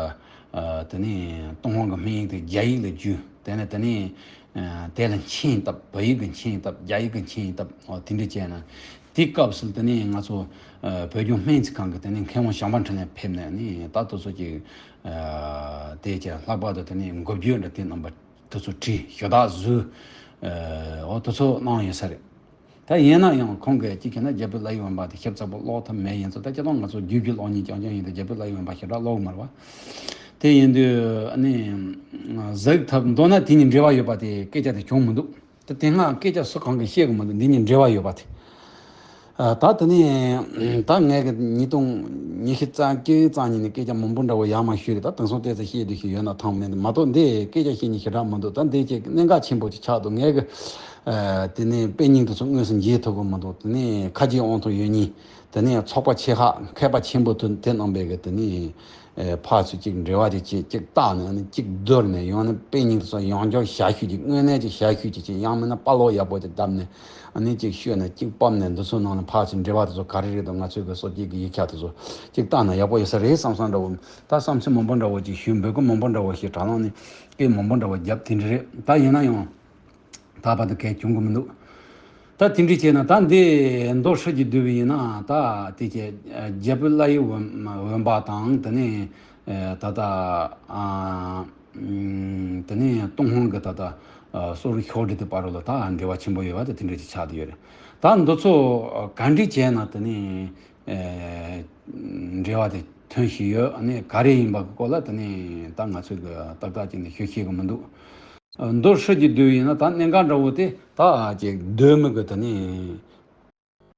ཨ་དེ་ནས་ཏུན་ཧོང་གི་སྨན་ཡིག་དེ་རྒྱ་ཡིག་ལ་བསྒྱུར། དེ་ནས་དེ་ནས་ཨ་དེ་ལ་མཆན་བཏབ། བོད་ཡིག་གི་མཆན་བཏབ། རྒྱ་ཡིག་གི་མཆན་བཏབ། འོ་དེ་འདྲ་བྱས་ནས་དེ་སྐབས་སུ་དེ་ནས་ང་ཚོ་ཨ་བོད་ལྗོངས་སྨན་རྩིས་ཁང་གི་དེ་ནས་མཁས་དབང་བྱམས་པ་འཕྲིན་ལས་ཕེབས་ནས་ནི་ད་དེ་ཚོ་ཅིག་ཨ་དེ་ཅིག་ལྷག་པར་དུ་དེ་ནས་འགོ་བརྗོད་འདྲ་དེ་རྣམ་པ་དེ་ཚོ་བྲིས། ཞུ་དག་བཟོས། ཨ་འོ་དེ་ཚོ་གནང་ཡོད་ས་རེད། ད་ཡིན་ན་ཡང་ཁོང་གིས་ཅིག་བྱས་ན་རྒྱ་བོད་ཀླ་ཡི་དབེན་པ་དེ་ཞིབ་ཚགས་པོ་ཀློག་ཐུབ་མེད། ཡིན་ཙང་ད་སྤྱིར་བཏང་ང་ཚོ་རྒྱུད་རྒྱུད་ཀློག་མཁན་རྐྱང་རྐྱང་ཡིན་དུས་རྒྱ་བོད་ཀླ་ཡི་དབེན་པ་ཞེ་དྲག་ཀློག་གི་མ་རེད་བ། དེ་ཡིན་དུས་ཨ་ནི་གཟིགས་ཐུབ་འདུག་ན་དེ་གཉིས་འབྲེལ་བ་ཡོད་པ་དེ་སྐད་ཆ་དེ་བྱུང་མི་འདུག། ད་དེ་སྔ་སྐད་ཆ་སུ་གང་གིས་བཤད་གི་མི་འདུག། འདི་གཉིས་འབྲེལ་བ་ཡོད་པ་དེ། ཨ་ད་དེ་ནས་ད་ངས་གི་ཉིས་སྟོང་ཉི་ཤུ་རྩ་གཅིག་རྩ་གཉིས་ནས་སྐད་ཆ་མང་པོ་འདྲ་བོ་ཡར་མར་ཞུས་རེད། ད་དེང་སང་ཏོག་ཙམ་བཤད་དུས་ཤིག་ཡོད་ན་ཐང་མེད་མ་གཏོགས་འདི་སྐད་ཆ་བཤད་མཁན་ཞེ་དྲག་མི་འདུག། ད་འདི་ཅིག་གནད་འགག་ཆེན་པོ་ཅིག་ཆགས་འདུག། ངས་གི་ཨ་དེ་ནས་དཔེ་རྙིང་དེ་ཚོ་དངོས་སུ་མཇལ་ཐུབ་གི་མི་འདུག། དེ་ནས་ཁ་རྗེ་དབང་ཐང་ཡོད་མཁན། དེ་ནས་ཚོགས་པ་ཆེ་ཁག་མཁས་པ་ཆེན་པོ་དེ་དེ་རྣམ་པས་གི་དེ་ནས་ཨེ་ཕར་ཚུར་ཅིག་འབྲེལ་བ་ཅིག་བྱེད། ཅིག་བལྟས་ནས་ཨ་ནི་ཅིག་བསྡུར་ནས་ཡང་ན་དཔེ་རྙིང་དེ་ཚོ་ཡང་བསྐྱར་ཞིབ་ཞུ་ཅིག། དངོས་གནས་ཅིག་ཞིབ་ཞུ་ཅིག་བྱེད། ཡང་མིན་ན་པར་ལོག་ཡག་པོ་ཅིག་བརྡབས་ནས་ཨ་ནི་ཅིག་ཤོད་ནས་ཅིག་ཕབ་ནས་འདི་ཚོ་ནང་ནས་ཕར་ཚུར་འབྲེལ་བ་དེ་ཚོ་ག་རེ་རེད་འདུག། ང་ཚོའི་གི་སྲོལ་འབྱེད་ཀྱི་ཡིག་ཆ་དེ་ཚོ་ཅིག་བལྟས་ན་ཡག་པོ་ཡོད་ས་རེད་བསམ་བསམ་འདྲ་བོ། ད་བསམ་ཚུལ་མང་པོ་འདྲ་བོ་ཅིག་ཞུས། འབོད་སྐུལ་མང་པོ་འདྲ་བོ་ཞིག་དྲ་ལམ་ནས་སྐད་མང་པོ་འདྲ་བོ་བརྒྱབ། དེ་འདྲ་རེད། ད་ཡིན་ན་ཡང་ད་བར་དུ་གས་བྱུང་གི་མི་འདུག། ད་དེ་འདྲ་བྱས་ན་ད་འདི་མདོ་ཧྲིལ་གྱིས་བསྡུས་པ་ཡིན་ན་ད་དེ་ཅི་རྒྱ་བོད་ཀླ་ཡི་དབེན་པ་དང་དེ་ནས་ད་ལྟ་ཨ་དེ་ནས་ཏུན་ཧོང་གི་ད་ལྟ་སྲོལ་རྒྱུན་ཤོག་དྲིལ་དེ་བར་ལ་ད་འབྲེལ་བ་ཆེན་པོ་ཡོད་པ་དེ་དེ་འདྲ་ཅིག་ཆགས་བསྡད་ཡོད་རེད། ད་འདི་ཚོ་ག་འདྲ་བྱས་ན་དེ་ནས་འབྲེལ་བ་དེ་ཐོན་བཞིན་ཡོད། ཨ་ནི་ག་རེ་ཡིན་པ་གི་སྐོར་ལ་དེ་ནས་ད་ང་ཚོས་གི་ཏག་ཏག་ཅིག་ནས་ཤོད་ཤེས་གི་མི་འདུག། མདོ་ཧྲིལ་གྱིས་བསྡུས་ཡིན་ན་ད་གནད་འགག་འདྲ་བོ་དེ་ད་ཅིག་གདོད་མའི་གི་དེ་ནས་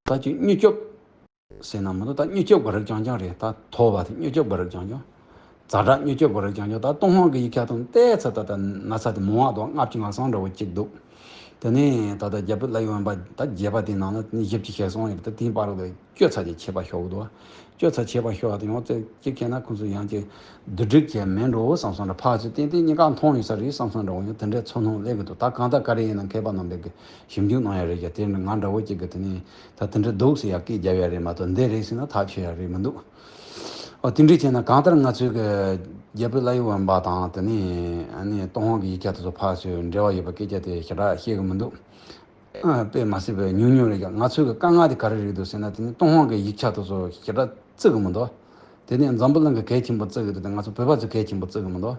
ད་ཅིག་མྱུར་སྐྱོབ་ ཟེར་ན་མི་འདུག་ད་མྱུར་སྐྱོབ་ཀྱི་རིགས་རྐྱང་རྐྱང་རེད། ད་ཐོ་བ་དེ་མྱུར་སྐྱོབ་ཀྱི་རིགས་རྐྱང་རྐྱང་། ཛ་དྲག་མྱུར་སྐྱོབ་ཀྱི་རིགས་རྐྱང་རྐྱང་། ད་ཏུན་ཧོང་གི་ཡིག་ཆ་དང་བལྟས་ཚེ་ད་ལྟ་ན་ཚ་དེ་མང་བ་དང་ལྔ་བཅུ་ང་གསུམ་འདྲ་བོ་གཅིག་འདུག་དེ་ནས་ད་ལྟ་རྒྱ་བོད་ལ་ཡོད་པ་ད་རྒྱས་པ་དེའི་ནང་ལ་ནི་བཞི་བཅུ་ཞེ་གསུམ་ཡོད་པ་ད་དེའི་བར་དུ་སྐྱོ་ཚ་ཅིག་ཆད་པ་ཤོར་གི་འདུག་སྐྱོ་ཚ་ཆད་པ་ཤོར་བ་དེ་ཡང་ཙེ་གཅིག་ཁྱེད་ན་ཁོང་ཚོ་ཡང་ཅིག་བསྡུ་སྒྲིག་བྱས་མེད་འགྲོ་བསམ་སོང་ར། ཕར་ཚུར་ཏན་ཏན་གཉིས་ཀ་མཐོང་ཡོད་ས་རེད་བསམ་སོང་འདྲ་བོ་ཡང་དེ་འདྲའི་ཚོར་སྣང་སླེབས་གི་འདུག་ད་གང་ལྟར་ག་རེ་ཡིན་ན་མཁས་པ་རྣམ་པས་གི་ཞིབ་འཇུག་གནང་ཡ་རེད་ཀྱང་དེ་ང་འདྲ་བོ་གཅིག་གི་དེ་ནས་ད་དེ་འདྲ་འདུག་ཟེར་ཡ་སྐད་རྒྱབ་ཡ་རེད་མ་གཏོགས་འདི་རེད་ཟེར་ན་ཐག་ཆོད་ཡ་རེད་མི་འདུག་ཨོ་དེ་འདྲ་བྱས་ན་གང་ལྟར་ང་ཚོའི་གི་རྒྱ་བོད་ལ་ཡི་ཝན་པ་དང་དེ་ནས་ཨ་ནི་ཏུན་ཧོང་གི་ཡིག་ཆ་དེ་ཚོ་ཕར་ཚུར་འབྲེལ་བ་ཡོད་པ་སྐད་ཆ་དེ་ཞེ་དྲག་བཤད་གི་མི་འདུག་ཨ་དཔེ་མ་སྲིད་པའི་ཉུང་ཉུང་རེད་ཀྱང་ང་ཚོའི་གི་དཀའ་ངལ་དེ་ག་རེ་རེད་འདུག་ཟེར་ན་དེ་ནི་ཏུན་ཧོང་གི་ཡིག་ཆ་དེ་ཚོ་ཞེ་དྲག་བརྩི་གི་མི་འདུག་དེ་ནས་འཛམ་བུ་གླིང་གི་གལ་ཆེན་པོ་བརྩི་གི་འདུག་དེ་ང་ཚོ་བོད་པ་ཚོས་གལ་ཆེན་པོ་བརྩི་གི་མི་འདུག་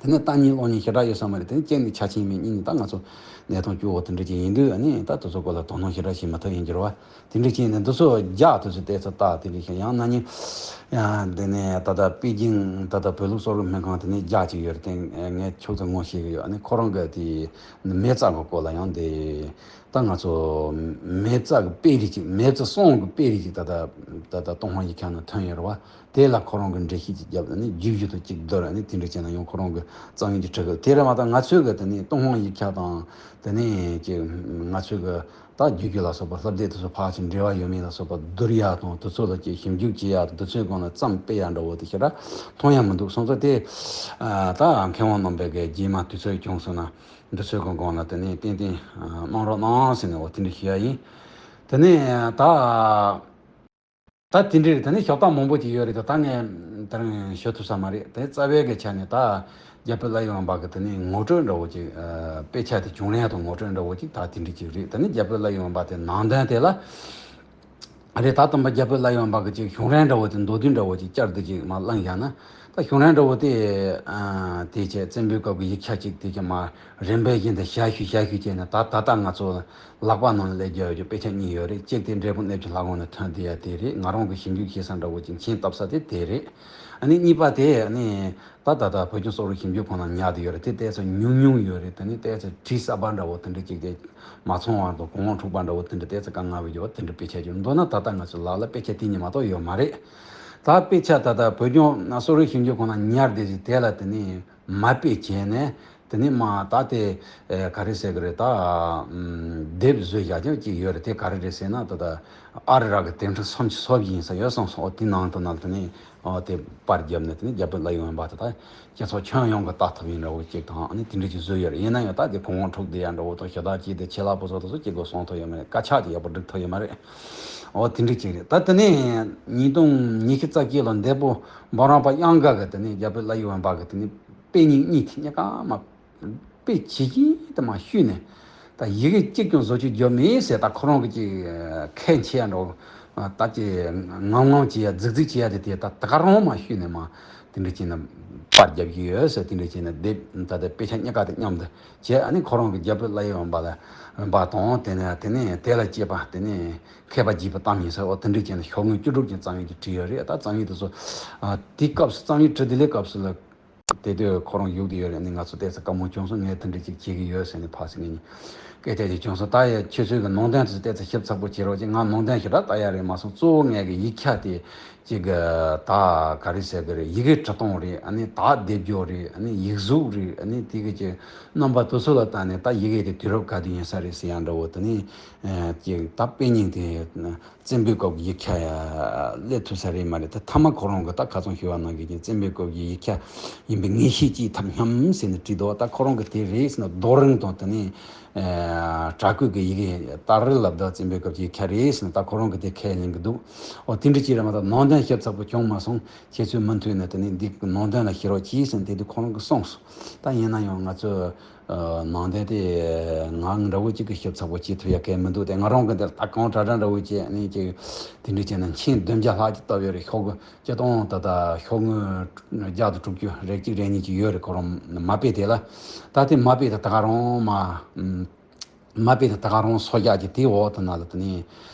དེ་ནས་ལྟ་ཉན་ཀློག་ཉན་ཞེ་དྲག་ཡོད་ས་མ་རེད། དེ་ནས་གཅིག་ནས་ཆ་ཆེན་མིན་གཉིས་ནས་ད་ང་ཚོ་གནས་སྟངས་སྐྱོ་བོ་དེ་འདྲ་ཅིག་ཡིན་དུས་ཨ་ནི་ད་དེ་ཚོ་སྐོར་ལ་དོ་སྣང་ཞེ་དྲག་བྱེད་མ་ཐུབ་ཡིན་གྱི་རེད་བ། དེ་འདྲ་ཅིག་ཡིན་ནས་འདི་ཚོ་རྒྱ་དེ་ཚོ་བལྟས་ཚོ་ལྟ་དེ་འདྲ་ཞིག་ཡང་ན་ནི་ཡང་དེ་ནས་ད་ལྟ་པེ་ཅིང་ད་ལྟ་བོད་ལུགས་གསོ་རིག་སྨན་ཁང་དེ་ནས་རྒྱ་ཅིག་ཡོད་རེད། དེ་ངས་ཕྱོགས་ཚོ་ངོ་ཤེས་གི་ཡོད། ཨ་ནི་ཁོ་རང་གི་དེ་མེ་བཙའ་གི་སྐོར་ལ་ཡང་དེ། ད་ང་ཚོ་མེ་བཙའ་གི་དཔེ་རིས་ཅིག་མེ་བཙའ་སྲུང་གི་དཔེ་རིས་ཅིག་ད་ལྟ་ད་ལྟ་ཏུན་ཧོང་ཡིག་ཆ་ནང་ཐོན་ཡོད་རེད་བ། དེ་ལ་ཁོ་རང་གི་འགྲེལ་བཤད་ཅིག་བརྒྱབ་ནས་རྒྱུ་རྒྱུ་དང་གཅིག་བསྡུར་ནས་དེ་འདྲ་བྱས་ན་ཡང་ཁོ་རང་གི་རྩོམ་ཡིག་ཅིག་བྲིས་གི། དེ་རེད་མ་གཏོགས་ང་ཚོའི་གི་དེ་ནས་ཏུན་ཧོང་ཡིག་ཆ་དང་དེ་ནས་ཀྱི་ང་ཚོའི་གི་ད་རྒྱུ་རྒྱུ་ལ་སོགས་པ་སློབ་དེབ་དེ་ཚོ་ཕར་ཕྱིན་འབྲེལ་བ་ཡོད་མེད་ལ་སོགས་པ་བསྡུར་ཡ་དང་དེ་ཚོ་ལ་ཀྱི་ཞིབ་འཇུག་བྱེད་ཡ་དང་དེ་ཚོའི་སྒང་ལ་རྩོམ་སྤེལ་ཡ་འདྲ་བོ་དེ་ཞེ་དྲག་མཐོང་ཡ་མི་འདུག་སོང་ཙང་དེ་ད་མཁས་དབང་རྣམ་པའི་གི་རྗེས་མ་དུས་ཚོད་བྱུང་སོང་ན། འདི་ཚོའི་གི་སྒང་ལ་དེ་ནས་ཏན་ཏན་གནང་རོགས་གནང་ཟེར་ནས་འོ་དེ་འདྲ་ཞུ་ཡ་ཡིན། དེ་ནས་ད་ད་དེ་འདྲའི་དེ་ནས་ཞབས་སྟངས་མང་པོ་ཅིག་ཡོད་རེད་དོ། ད་ངས་དེ་རིང་ཞུ་ཐུབ་ས་མ་རེད། དེ་རྩ་བའི་གི་ཆ་ནས་ད་རྒྱ་བོད་ལ་ཡོང་བ་གི་དེ་ནས་ངོ་སྤྲོད་འདྲ་བོ་ཅིག་དཔེ་ཆ་དེ་བྱུང་རན་དང་ངོ་སྤྲོད་འདྲ་བོ་ཅིག་ད་དེ་འདྲ་ཅིག་རེད། དེ་ནས་རྒྱ་བོད་ལ་ཡོང་བ་དེ་ནང་དོན་དེ་ལ། རེད། ད་དམ་པ་རྒྱ་བོད་ལ་ཡོང་བ་གི་ཅིག་གཞུང་རང་འདྲ་བོ་དེ་མདོ་དོན་འདྲ་བོ་ཅིག་བསྐྱར་དུ་ཅིག་མ་བླངས་བཞག་ན། ད་གཞུང་རང་འདྲ་བོ་དེ་ཨ་དེ་བྱས་བཙན་པོའི་སྐབས་ཀྱི་ཡིག་ཆ་ཅིག་དེ་ཅིག་མ་རིམ་པས་བཞིན་དུ་ཞལ་བཤུས་ཞལ་བཤུས་བྱས་ནས་ད་ད་ལྟ་ང་ཚོ་ལག་པ་ནང་ལ་སླེབས་རྒྱུ་ཡོད་རྒྱུ་དཔེ་ཆ་གཉིས་ཡོད་རེད། གཅིག་དེ་འབྲས་སྤུངས་གནས་བཅུ་ལྷ་ཁང་ནས་ཐོན་བསྡད་ཡ་དེ་རེད། ང་རང་གི་ཞིབ་འཇུག་བྱེད་ས་འདྲ་བོ་ཅིག་མཆན་བཏབ་ས་དེ་དེ་རེད། ཨ་ནི་གཉིས་པ་དེ་ཨ་ནི། ད་ད་ལྟ་བོད་ལྗོངས་གསོ་རིག་ཞིབ་འཇུག་ཁང་ལ་ཉར་དུ་ཡོད་རེད། དེ་ཏོག་ཙམ་ཉུང་ཉུང་ཡོད་རེད། དེ་ནི་ཏོག་ཙམ་བྲིས་གསར་པ་འདྲ་བོ་དེ་འདྲ་ཅིག་དེ་མ་ཚང་བར་དུ་གོང་འཕྲོག་པ་འདྲ་བོ་དེ་འདྲ་ཏོག་ཙམ་དཀའ་ངལ་བ་ཡོད་པ་དེ་འདྲ་དཔེ་ཆ་ཅིག་མདོར་ན་ད་ལྟ་ང་ཚོའི་ལག་ལ་དཔེ་ཆ་དེ་གཉིས་མ་གཏོགས་ཡོད་མ་རེད། ད་དཔེ་ཆ་ད་ལྟ་བོད་ལྗོངས་གསོ་རིག་ཞིབ་འཇུག་ཁང་ལ་ཉར་བསྡད་ཅིག་དེ་ལ་དེ་ནི་མ་དཔེ་བྱས་ནས་དེ་ནི་མ་ད་དེ་ག་རེ་ཟེར་གི་རེད། ད་དེབ་བཟོས་བཞག་ཀྱང་ཅིག་ཡོད་རེད། དེ་ག་རེ་རེད་ཟེར་ན་ད་ལྟ་ཨ་རི་ར་གི་དེབ་ཕྲེང་སུམ་ཅུ་སོ་བཞི་ཡིན་ས་ཡོད་སོང་སོང་། དེ་ནང་དུ་ན་དེ་ནི། ཨོ་དེ་པར་བརྒྱབ་ནས་དེ་ནས་རྒྱ་བོད་ལ་ཡོང་བ་དེ་དག་སྤྱི་ཚོགས་ཁྱོན་ཡོངས་ཀྱི་ལྟ་ཐུབ་ཡིན་འདྲ་བོ་ཅིག་དང་ཨ་ནི་དེ་འདྲ་ཅིག་བཟོས་ཡོད་རེད། ཡིན་ན་ཡང་ད་དེ་གོང་འཕྲོག་བསྡད་ཡ་འདྲ་བོ་དང་ཞུ་དག་ཅིག་དེ་ཆེ་ལག་པོ་ཚོ་དེ་ཚོ་སྐྱེ་དགོས་སོང་ཐུབ་ཡོད་མ་རེད། དཀའ་ཆག་ཅིག་ཡག་པོ་སྒྲིག་ཐུབ་ཡོད་མ་རེད། ཨོ་དེ་འདྲ་ཅིག་རེད། ད་དེ་ནས་ཉིས་སྟོང་ཉི་ཤུ་རྩ་གཅིག་ལོ་འདས་པོ་འབུམ་རམས་པ་དབྱངས་དགའ་གི་དེ་ནས་རྒྱ་བོད་ལ་ཡོང་བ་གི་དེ་ནས་དཔེ་རྙིང་གཉིས་དེ་གཉིས་ཀ་མ། དཔེ་ཇི་བཞིན་དུ་མར་བཤུས་ནས། ད་ཡི་གེ་གཅིག་ཀྱང་བཟོ་བཅོས་བརྒྱབ་མེད་ཟེར། ད་ཁོ་རང་གི་ཅིག་ཁས་འཆེ་ཡ་འགྲོ། ད་ཅིག་ངམ་ངམ་བྱེད་ཡ་རྫིག་རྫིག་བྱེད་ཡ་དེ་དེ་ད་ད་ག་རང་མར་བཤུས་ནས་མར་དེ་འདྲ་བྱས་ནས་པར་རྒྱབ་ཀྱི་ཡོད་ཟེར། དེ་འདྲ་བྱས་ནས་དེབ་ད་ལྟ་དཔེ་ཆ་གཉིས་ཀ་དེ་མཉམ་དུ་བྱས། ཨ་ནི་ཁོ་རང་གི་རྒྱ་བོད་ལ་ཡོང་བ་ལ་བ་དང་དེ་ནས་དེ་ནས་དེ་ལ་སྐྱེས་པ་དེ་ནས་མཁས་པ་བརྒྱུད་པ་གཏམ་ཡིན་ཟེར། འོ་དེ་འདྲ་བྱས་ནས་ཤོག་ངོས་བཅུ་དྲུག་ཅན་རྩོམ་ཡིག་ཅིག་བྲིས་ཡོད་རེད། ད་རྩོམ་ཡིག་དེ་ཚོ་དེའི་སྐབས་སུ་རྩོམ་ཡིག་བྲིས་དེ་ལས་སྐབས་སུ་ལ། དེ་དུས་ཁོ་རང་བཞུགས་བསྡད་ཡོད་རེད། ནི་ང་ཚོ་ཏོག་ཙམ་དཀའ་མོ་བྱུང་སོང་། ངས་དེ་འདྲ་ཅིག་བྱེད་ཀྱི་ཡོད་ཟེར་ནས་ཕར་ཚུར་ངེད་གཉིས་སྐད་ཆ་ཅིག་བྱུང་སོང་། ད་ཡ་ཁྱེད་ཚོའི་གི་ནང་དོན་དེ་ཚོ་ཏོག་ཙམ་ཞིབ་ཚགས་པོ་བྱེད་རོགས་གྱིས། ང་ནང་དོན་ཞེ་དྲག་ལྟ་ཡ་རེད་མ་སོང་། གཙོ་བོ་ངས་གི་ཡིག་ཆ་དེ་ཅིག་གི་ད་ག་རེ་ཟེར་གི་རེད། ཡི་གེ་འབྲི་སྟངས་རེད། ཨ་ནི་ད་སྡེབ་སྦྱོར་རེད། ཨ་ནི་ཡིག་གཟུགས་རེད། ཨ་ནི་དེ་གི་ཅིག་རྣམ་པ་དེ་ཚོ་ལ་བལྟས་ནས་ད་ཡི་གེ་དེ་དུས་རབས་ག་དུས་ཡིན་ས་རེད་ཟེར་ཡ་འདྲ་བོ། དེ་ནི་ཅིག་ད་དཔེ་རྙིང་དེ། བཙན་པོའི་སྐབས་ཀྱི་ཡིག་ཆ་ཡ་སླེབས་ཐུབ་ས་རེད་མ་རེད། ད་མཐའ་མ་ཁོ་རང་གི་ད་ཁ་སང་ཞུ་བ་ནང་བཞིན་བཙན་པོའི་སྐབས་ཀྱི་ཡིག་ཆ་ཡིན་པའི་ངེས་ཤེས་ཅིག་ཐོབ་སྙམ་ཟེར་ནས་བྲིས་འདུག་ད་ཁོ་རང་གི་དེ་རེད་ཟེར་ན་རྡོ་རིང་དང་དེ་ནས་བྲག་བརྐོས་ཀྱི་ཡི་གེ་སྟག་རི་ལ་བདག་བཙན་པོའི་སྐབས་ཀྱི་ཡིག་ཆ་རེད་ཟེར་ན་ད་ཁོ་རང་གི་དེ་ཁས་ལེན་གྱི་འདུག་འོ་དེ་འདྲ་ཅིག་རེད་མ་གཏོགས་ནང་དོན་ཞིབ་ཚགས་པོ་བྱུང་མ་སོང་། ཁྱེད་ཚོས་མུ་མཐུད་ནས་དེ་ནས་འདི་ནང་དོན་ལ་ཤེས་རོགས་གྱིས་ཟེར་ནས་དེ་དུས་ཁོ་རང་གིས་གསུངས་སོང་། ད་ཡིན་ན་ཡང་ང་ཚོས། ནང་དོན་དེ་ང་འདྲ་བོ་གཅིག་གིས་ཞིབ་ཚགས་པོ་བྱེད་ཐུབ་ཡ་གང་མི་འདུག་དེ་ང་རང་གི་འདིར་ད་གང་དྲག་དྲག་འདྲ་བོ་བྱས་ནས་ཅིག་དེ་འདྲ་བྱས་ན་མཆན་བདུན་བརྒྱ་ལྷག་ཅིག་བཏབ་ཡོད་རེད། ཤོག་གུ་སྤྱིར་བཏང་ད་ལྟ་ཤོག་ངོས་བརྒྱ་དང་དྲུག་ཅུ་རེ་གཅིག་རེ་གཉིས་ཅིག་ཡོད་རེད། ཁོ་རང་མ་དཔེ་དེ་ལ་ད་དེ་མ་དཔེ་དེ་ད་ག་རང་མ་མ་དཔེ་དེ་ད་ག་རང་སོ་རྒྱག་གི་དེའི་འོག་ཏུ་ན་ལ་དེ་ནས་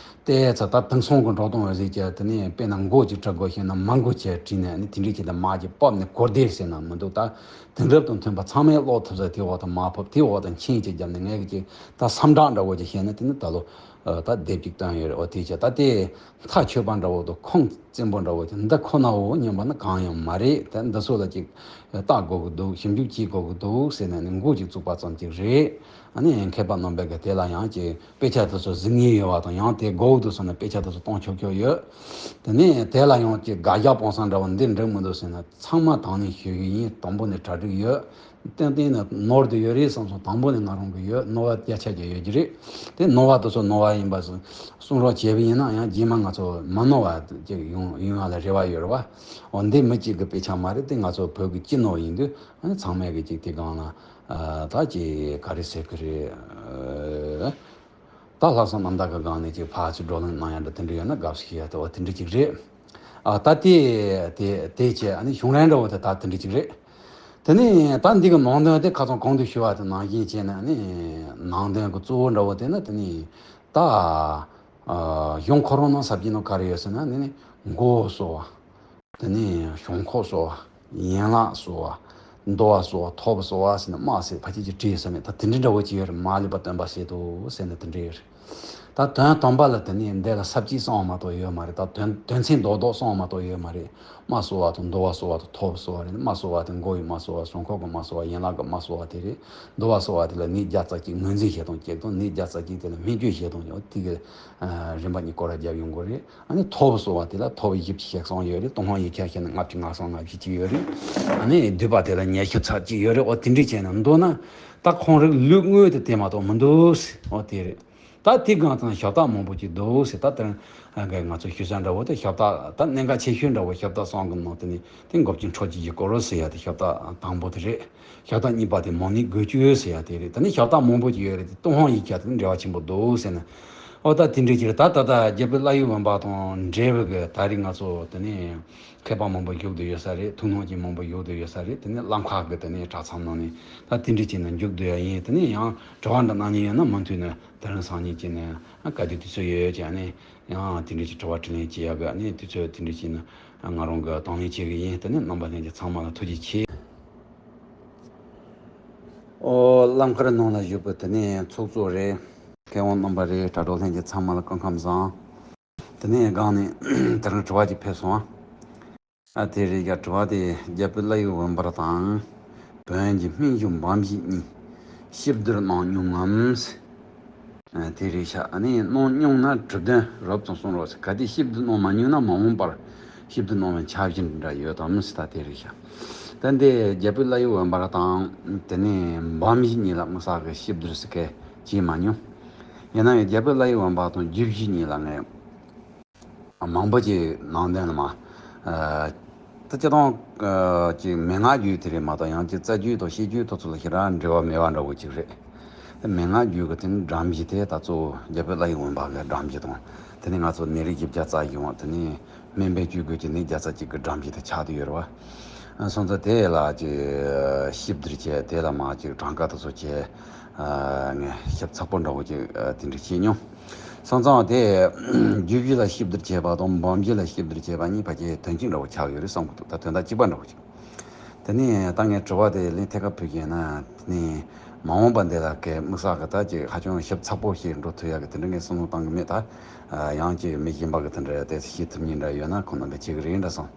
བལྟས་ཚེ་ད་དེང་སང་གི་འགྲོ་སྟངས་འོས་ཟེར་གྱི་དེ་ནས་དཔེར་ན་མགོ་ཅིག་བྲི་དགོས་ཤེ་ན་མ་མགོ་བྱས་བྲིས་ནས་ནི་དེ་འདྲ་ཅིག་ད་མ་ཅིག་ཕབ་ནས་གོ་བདེ་ཟེར་ན་མི་འདུག་ད་དེང་རབས་དང་མཐུན་པ་ཚང་མས་ཀློག་ཐུབ་ས་དེའི་འོག་ཏུ་མ་ཕབ་དེའི་འོག་ཏུ་མཆན་ཅིག་བརྒྱབ་ནས་ངས་གི་ཅིག་ད་སམ་བྲག་འདྲ་བོ་ཅིག་བཤད་ན་དེ་ནི་ད་ལོ། ཨ། ད་དེབ་ཅིག་བཏོན་ཡོད་རེད། འོ་དེ་བྱས་ད་དེ་མཐའ་ཆོད་པ་འདྲ་བོ་དང་ཁུངས་བཙན་པོ་འདྲ་བོ་དེ་འདི་ཁོ་ནའོ་སྙམ་པ་ནི་གང་ཡང་མ་རེད། དེ་འདི་ཚོ་ལ་ཅིག་ལྟ་དགོས་ཀྱི་འདུག་ཞིབ་འཇུག་བྱེད་དགོས་ཀྱི་འདུག་ཟེར་ནས་ནི་འགོ་ཅིག་བཙུགས་པ་ཙམ་ཅིག་རེད། ཨ་ནི་མཁས་པ་རྣམ་པས་ཀྱི་དེ་ལ་ཡང་ཅིག་དཔེ་ཆ་དེ་ཚོ་གཟིགས་ངེས་ཡོད་པ་དང་། ཡང་དེ་དགོས་འདུག་བསམ་ན་དཔེ་ཆ་དེ་ཚོ་གཏོང་ཆོག་ཆོག་ཡོད། དེ་ནས་དེ་ལ་ཡང་ཅིག་དགག་རྒྱག་སྤོང་བསམ་འདྲ་བོ་འདི་འགྲིག་མི་འདུག་ཟེར་ན་ཚང་མ་དང་ལེན་ཞུ་གི་ཡིན། དང་པོ་ནས་གྲ་སྒྲིག་ཡོད། ཏན་ཏན་ནས་ནོར་དུ་ཡོད་རེད་བསམ་སོང་། དང་པོ་ནས་ང་རང་གི་ཡོད། ནོར་བ་བརྒྱ་ཆ་བརྒྱ་ཡོད་ཀྱི་རེད། དེ་ནོར་བ་དེ་ཚོ་ནོར་བ་ཡིན་པ་གསུང་རོགས་བྱས་པ་ཡིན་ན་ཡང་རྗེས་མ་ང་ཚོ་མ་ནོར་བ་ཅིག་ཡོང་ཡོང་ཡ་ལ་རེ་བ་ཡོད་རེད་བ། འོ་འདི་མི་གཅིག་གི་དཔེ་ཆ་མ་རེད། དེ་ང་ཚོ་བོད་ཀྱི་སྤྱི་ནོར་ཡིན་དུས་ཨ་ནི་ཚང་མས་ཀྱི་ཅིག་དེ་སྒང་ལ་ཨ་ད་ཅིག་ག་རེ་ཟེར་གི་རེད། ད་ལྷག་བསམ་རྣམ་དག་གི་སྒང་ནས་ཅིག་ཕར་ཚུར་བགྲོ་གླེང་གནང་ཡ་འདྲ་དེ་འདྲ་ཡོད་ན་དགའ་བསུ་ཞུ་ཡ་དེ་འོ་དེ་འདྲ་ཅིག་རེད། ཨ་ད་དེ་དེ་དེ་བྱས་ཨ་ནི་གཞུང་ལས་འདྲ་བོ་དེ་ད་དེ་འདྲ་ཅིག་རེད། དེ་ནས་ད་འདི་གི་ནང་དོན་དེ་ཁ་སང་གོང་དུ་ཞུ་བ་དེ་ནང་བཞིན་བྱས་ནས་ཨ་ནི་ནང་དོན་གི་གཙོ་བོ་འདྲ་བོ་དེ་ནི་དེ་ནི་ད་ཨ་གཞུང་ཁོ་རང་ནང་ཟབ་ཅིག་ནང་ག་རེ་ཡོད་ཟེར་ན་ནི་ནི་མགོ་བོ་གསོ་བ། དེ་ནས་བྱང་ཁོག་གསོ་བ། ཡན་ལག་གསོ་བ། འདུ་བ་གསོ་བ། ཐོབ་གསོ་བ་ཟེར་ནས་དམར་ཟེར་ཕལ་ཆེར་གྱི་བྲིས་ཟེར་ནས་ད་དེ་འདྲའི་འདྲ་བོ་ཅིག་ཡོད་རེད། མ་ལུས་པ་སྟོན་པ་ཟེར་དོ་ཟེར་ནས་དེ་འདྲ་ཡོད་རེད། ད་དོན་དམ་པ་ལ་དེ་ནས་འདི་ལ་ས་བཅད་གསུངས་པ་མ་གཏོགས་ཡོད་མ་རེད། ད་དོན་དོན་ཚན་རྡོག་རྡོག་གསུངས་པ་མ་གཏོགས་ཡོད་མ་རེད། དམར་གསོ་བ་དང་འདུ་བ་གསོ་བ་དང་ཐོབ་གསོ་བ་རེད། དམར་གསོ་བ་དེ་མགོ་ཡི་དམར་གསོ་བ། བྱང་ཁོག་གི་དམར་གསོ་བ། ཡན་ལག་གི་དམར་གསོ་བ་དེ་རེད། འདུ་བ་གསོ་བ་དེ་ལ་ནད་བརྒྱ་རྩ་གཅིག་ངོས་འཛིན་བྱེད་སྟངས་གཅིག་དང་། ནད་བརྒྱ་རྩ་གཅིག་དེ་ལ་སྨན་བཅོས་བྱེད་སྟངས་ཀྱང་དེ་གི་རིམ་པ་གཉིས་སྐོར་ར་བརྒྱབ་ཡོང་དགོས་རེད། ཨ་ནི་ཐོབ་གསོ་བ་དེ་ལ་ཐོབ་བཞི་བཅུ་ཞེ་གསུམ་ཡོད་རེད། ཏུན་ཧོང་ཡིག་ཆ་བཤད་ན་ལྔ་བཅུ་ང་གསུམ་ལྔ་བཅུ་གཅིག་ཡོད་རེད། ཨ་ནི་སྡུད་པ་དེ་ལ་ཉི་ཤུ་རྩ་གཅིག་ཡོད་རེད། འོ་དེ་འདྲས་བྱས་ནས་འདུག་ན་ད་ཁོང་རིགས་ལུས་དངོས་དེ་དེ་མ་གཏོགས་མི་འདུག་ཟེར། འོ་དེ་རེད། ད་དེ་གང་ཙམ་ཞབས་སྟེགས་མང་པོ་ཅིག་འདུག་ཟེར། ད་དེ་རིང་ང་ཚོ་ཞུ་ས་འདྲ་བོ་དེ་ཞབས་སྟེགས་ད་གནད་འགག་ཆེ་ཤོས་འདྲ་བོ་ཞབས་སྟེགས་གསུམ་གི་ནང་དེ་ནི་དེ་འགོག་བྱེད་འཕྲོག་བྱེད་ཀྱི་སྐོར་ཟེར་ཡ་དེ་ཞབས་སྟེགས་དང་པོ་དེ་རེད། ཞབས་སྟེགས་གཉིས་པ་དེ་མང་ནད་འགོས་བཅོས་ཟེར་ཡ་དེ་རེད། དེ་ནས་ཞབས་སྟེགས་མང་པོ་ཅིག་ཡོད་རེད་དེ། ཏུན་ཧོང་ཡིག་ཆ་དེ་ནི་འབྲེལ་བ་ཆེན་པོ་འདུག་ཟེར་ནས། ཨོ་ད་དེ་འདྲའི་ཅིག་རེད། ད་ད་ལྟ་རྒྱ་བོད་བླ་ཡུལ་དབེན་པ་དང་འབྲེལ་བའི་གི་ད་རེས་ང་ཚོ་དེ་ནས་མཁས་པ་མང་པོ་བཞུགས་བསྡད་ཡོད་ས་རེད། ཐུགས་སྣང་ཅན་མང་པོ་བཞུགས་བསྡད་ཡོད་ས་རེད། དེ་ནས་བླམ་ཁག་གི་དེ་ནས་གྲྭ་ཚང་ནང་ནས་ད་དེ་འདྲའི་ཅིག་ནས་མཇུག་བསྡུ་ཡ་ཡིན། དེ་ནས་ཡང་དྲི་བ་འདྲ་གནང་མཁན་ཡོད་ན་མུ་མཐུད་ནས་དེ་རིང་སང་ཉིན་ཅིག་ནས་ཨ་ག་དུས་དུས་ཚོད་ཡོད་ཡོད་ཅིག་ཨ་ནི་ཡང་དེ་འདྲའི་ཅིག་དྲི་བ་དྲིས་ལན་བྱེད་ཡ་གི་ཨ་ནི་དུས་ཚོད་དེ་འདྲའི་ཅིག་ནས་ང་རང་གི་དང་ལེན་བྱེད་གི་ཡིན། དེ་ནས་རྣམ་པ་ལྷན་རྒྱས་ཚང་མ་ལ་ཐུགས་རྗེ་ཆེ། ཨོ་བླམ་མཁར་ནང་ལ་བཞུགས་པའི་དེ་ནས་ཚོགས་གཙོ་རེད། མཁས་དབང་རྣམ་པ་རེད། དྲ་གྲོགས་ལྷན་རྒྱས་ཚང་མ་ལ་སྐུ་ཁམས་བཟང་། དེ་ནས་སྒང་ནས་དེ་རིང་དྲི་བ་ཅིག་ཕེབས་སོང་ཨ། ཨ་དེ་རེད་ཡ། དྲི་བ་དེ་རྒྱ་བོད་བླ་ཡུལ་དབེན་པ་དང་བོན་གྱི་སྨན་གཞུང་འབུམ་བཞི་གཉིས་ཞིབ་བསྡུར་གནང་མྱོང་ངམ། ཨ་དེ་རེད་ཤག་ཨ་ནི་གནང་མྱོང་ན་གྲུབ་དོན་རོབ་ཙམ་གསུང་རོགས་ཟེར། གལ་ཏེ་ཞིབ་བསྡུར་གནང་མ་མྱོང་ན་མ་འོངས་པར་ཞིབ་བསྡུར་གནང་བའི་འཆར་གཞི་འདྲ་ཡོད་དམ་ཟེར། ད་དེ་རེད་ཤག་ད་འདི་རྒྱ་བོད་བླ་ཡུལ་དབེན་པ་དང་དེ་ནས་འབུམ་བཞི་གཉིས་ལ་དམིགས་བསལ་གྱི་ཞིབ་བསྡུར་ཟེར་མཁན་བྱས་མ་མྱོང་། ཡིན་ན་ཡང་རྒྱ་བོད་བླ་ཡུལ་དབེན་པ་དང་རྒྱུད་བཞི་གཉིས་ལ་ངས་མང་པོ་ཅིག་ནང་དོན་ལ་མ། ཨ་ད་སྤྱིར་བཏང་ཨ་ཅིག་མན་ངག་རྒྱུད་དེ་རེད་མ་གཏོགས། ཡང་ཅིག་རྩ་རྒྱུད་དང་བཤད་རྒྱུད་དེ་ཚོ་ལ་ཞེ་དྲག་འབྲེལ་བ་མེད་པ་འདྲ་བོ་ཅིག་རེད། དེ་མན་ངག་རྒྱུད་ཀྱི་དེ་ནི་སྒྲོམ་གཞི་དེ་ད་གཙོ་བོ་རྒྱ་བོད་བླ་ཡུལ་དབེན་པ་གི་སྒྲོམ་གཞི་དང་། དེ་ནས་ང་ཚོ་ནད་རིགས་བཞི་བརྒྱ་རྩ་བཞི་འོང་། དེ་ནས་སྨན་པས་བཅོས་དགོས་ཀྱི་ནད་བརྒྱ་རྩ་གཅིག་གི་སྒྲོམ་གཞི་དེ་ཆགས་བསྡད་ཡོད་རེད་བ། སོང་ཙང་དེ་ལ་ཅིག་ཞིབ་བསྡུར་བྱས། དེ་ལ་མ་ཅིག་གྲངས་ཀ་དེ་ཚོ་བྱས། ཨ་ངས་ཞིབ་ཚགས་པོ་འདྲ་བོ་ཅིག་ཨ་དེ་འདྲ་བྱས་མྱོང་། སོང་ཙང་དེ་རྒྱུད་བཞི་ལ་ཞིབ་བསྡུར་བྱས་པ་དང་འབུམ་བཞི་ལ་ཞིབ་བསྡུར་བྱས་པ་གཉིས་ཕལ་ཆེར་དོན་གཅིག་འདྲ་བོ་ཆགས་ཡོད་རེད་བསམ་གྱི་འདུག་ད་དོན་དག་གཅིག་པ་འདྲ་བོ་ཅིག་དེ་ནས་ད་ངས་དྲི་བ་དེ་ལན་ཐད་ཀར་ཕུལ་གྱི་ཡིན་ན། དེ་ནས་མ་འོངས་པ་འདི་ལ་གལ་དམིགས་བསལ་གྱི་ད་ཅིག་ཧ་ཅང་ཞིབ་ཚགས་པོ་ཞིག་འགྲོ་ཐུབ་ཡག་གི་དེ་འདྲ་ངས་བསམ་བློ་བཏང་གི་མེད། ད་ཡང་ཅིག་མི་གཞན་པ་གི་དེ་འདྲ་དེ་ཚོ་ཤེས་ཐུབ་མཁན་འདྲ་ཡོད་ན་ཁོང་རྣམ་པས་བྱེད་གི་རེད་འདྲ་བསམ།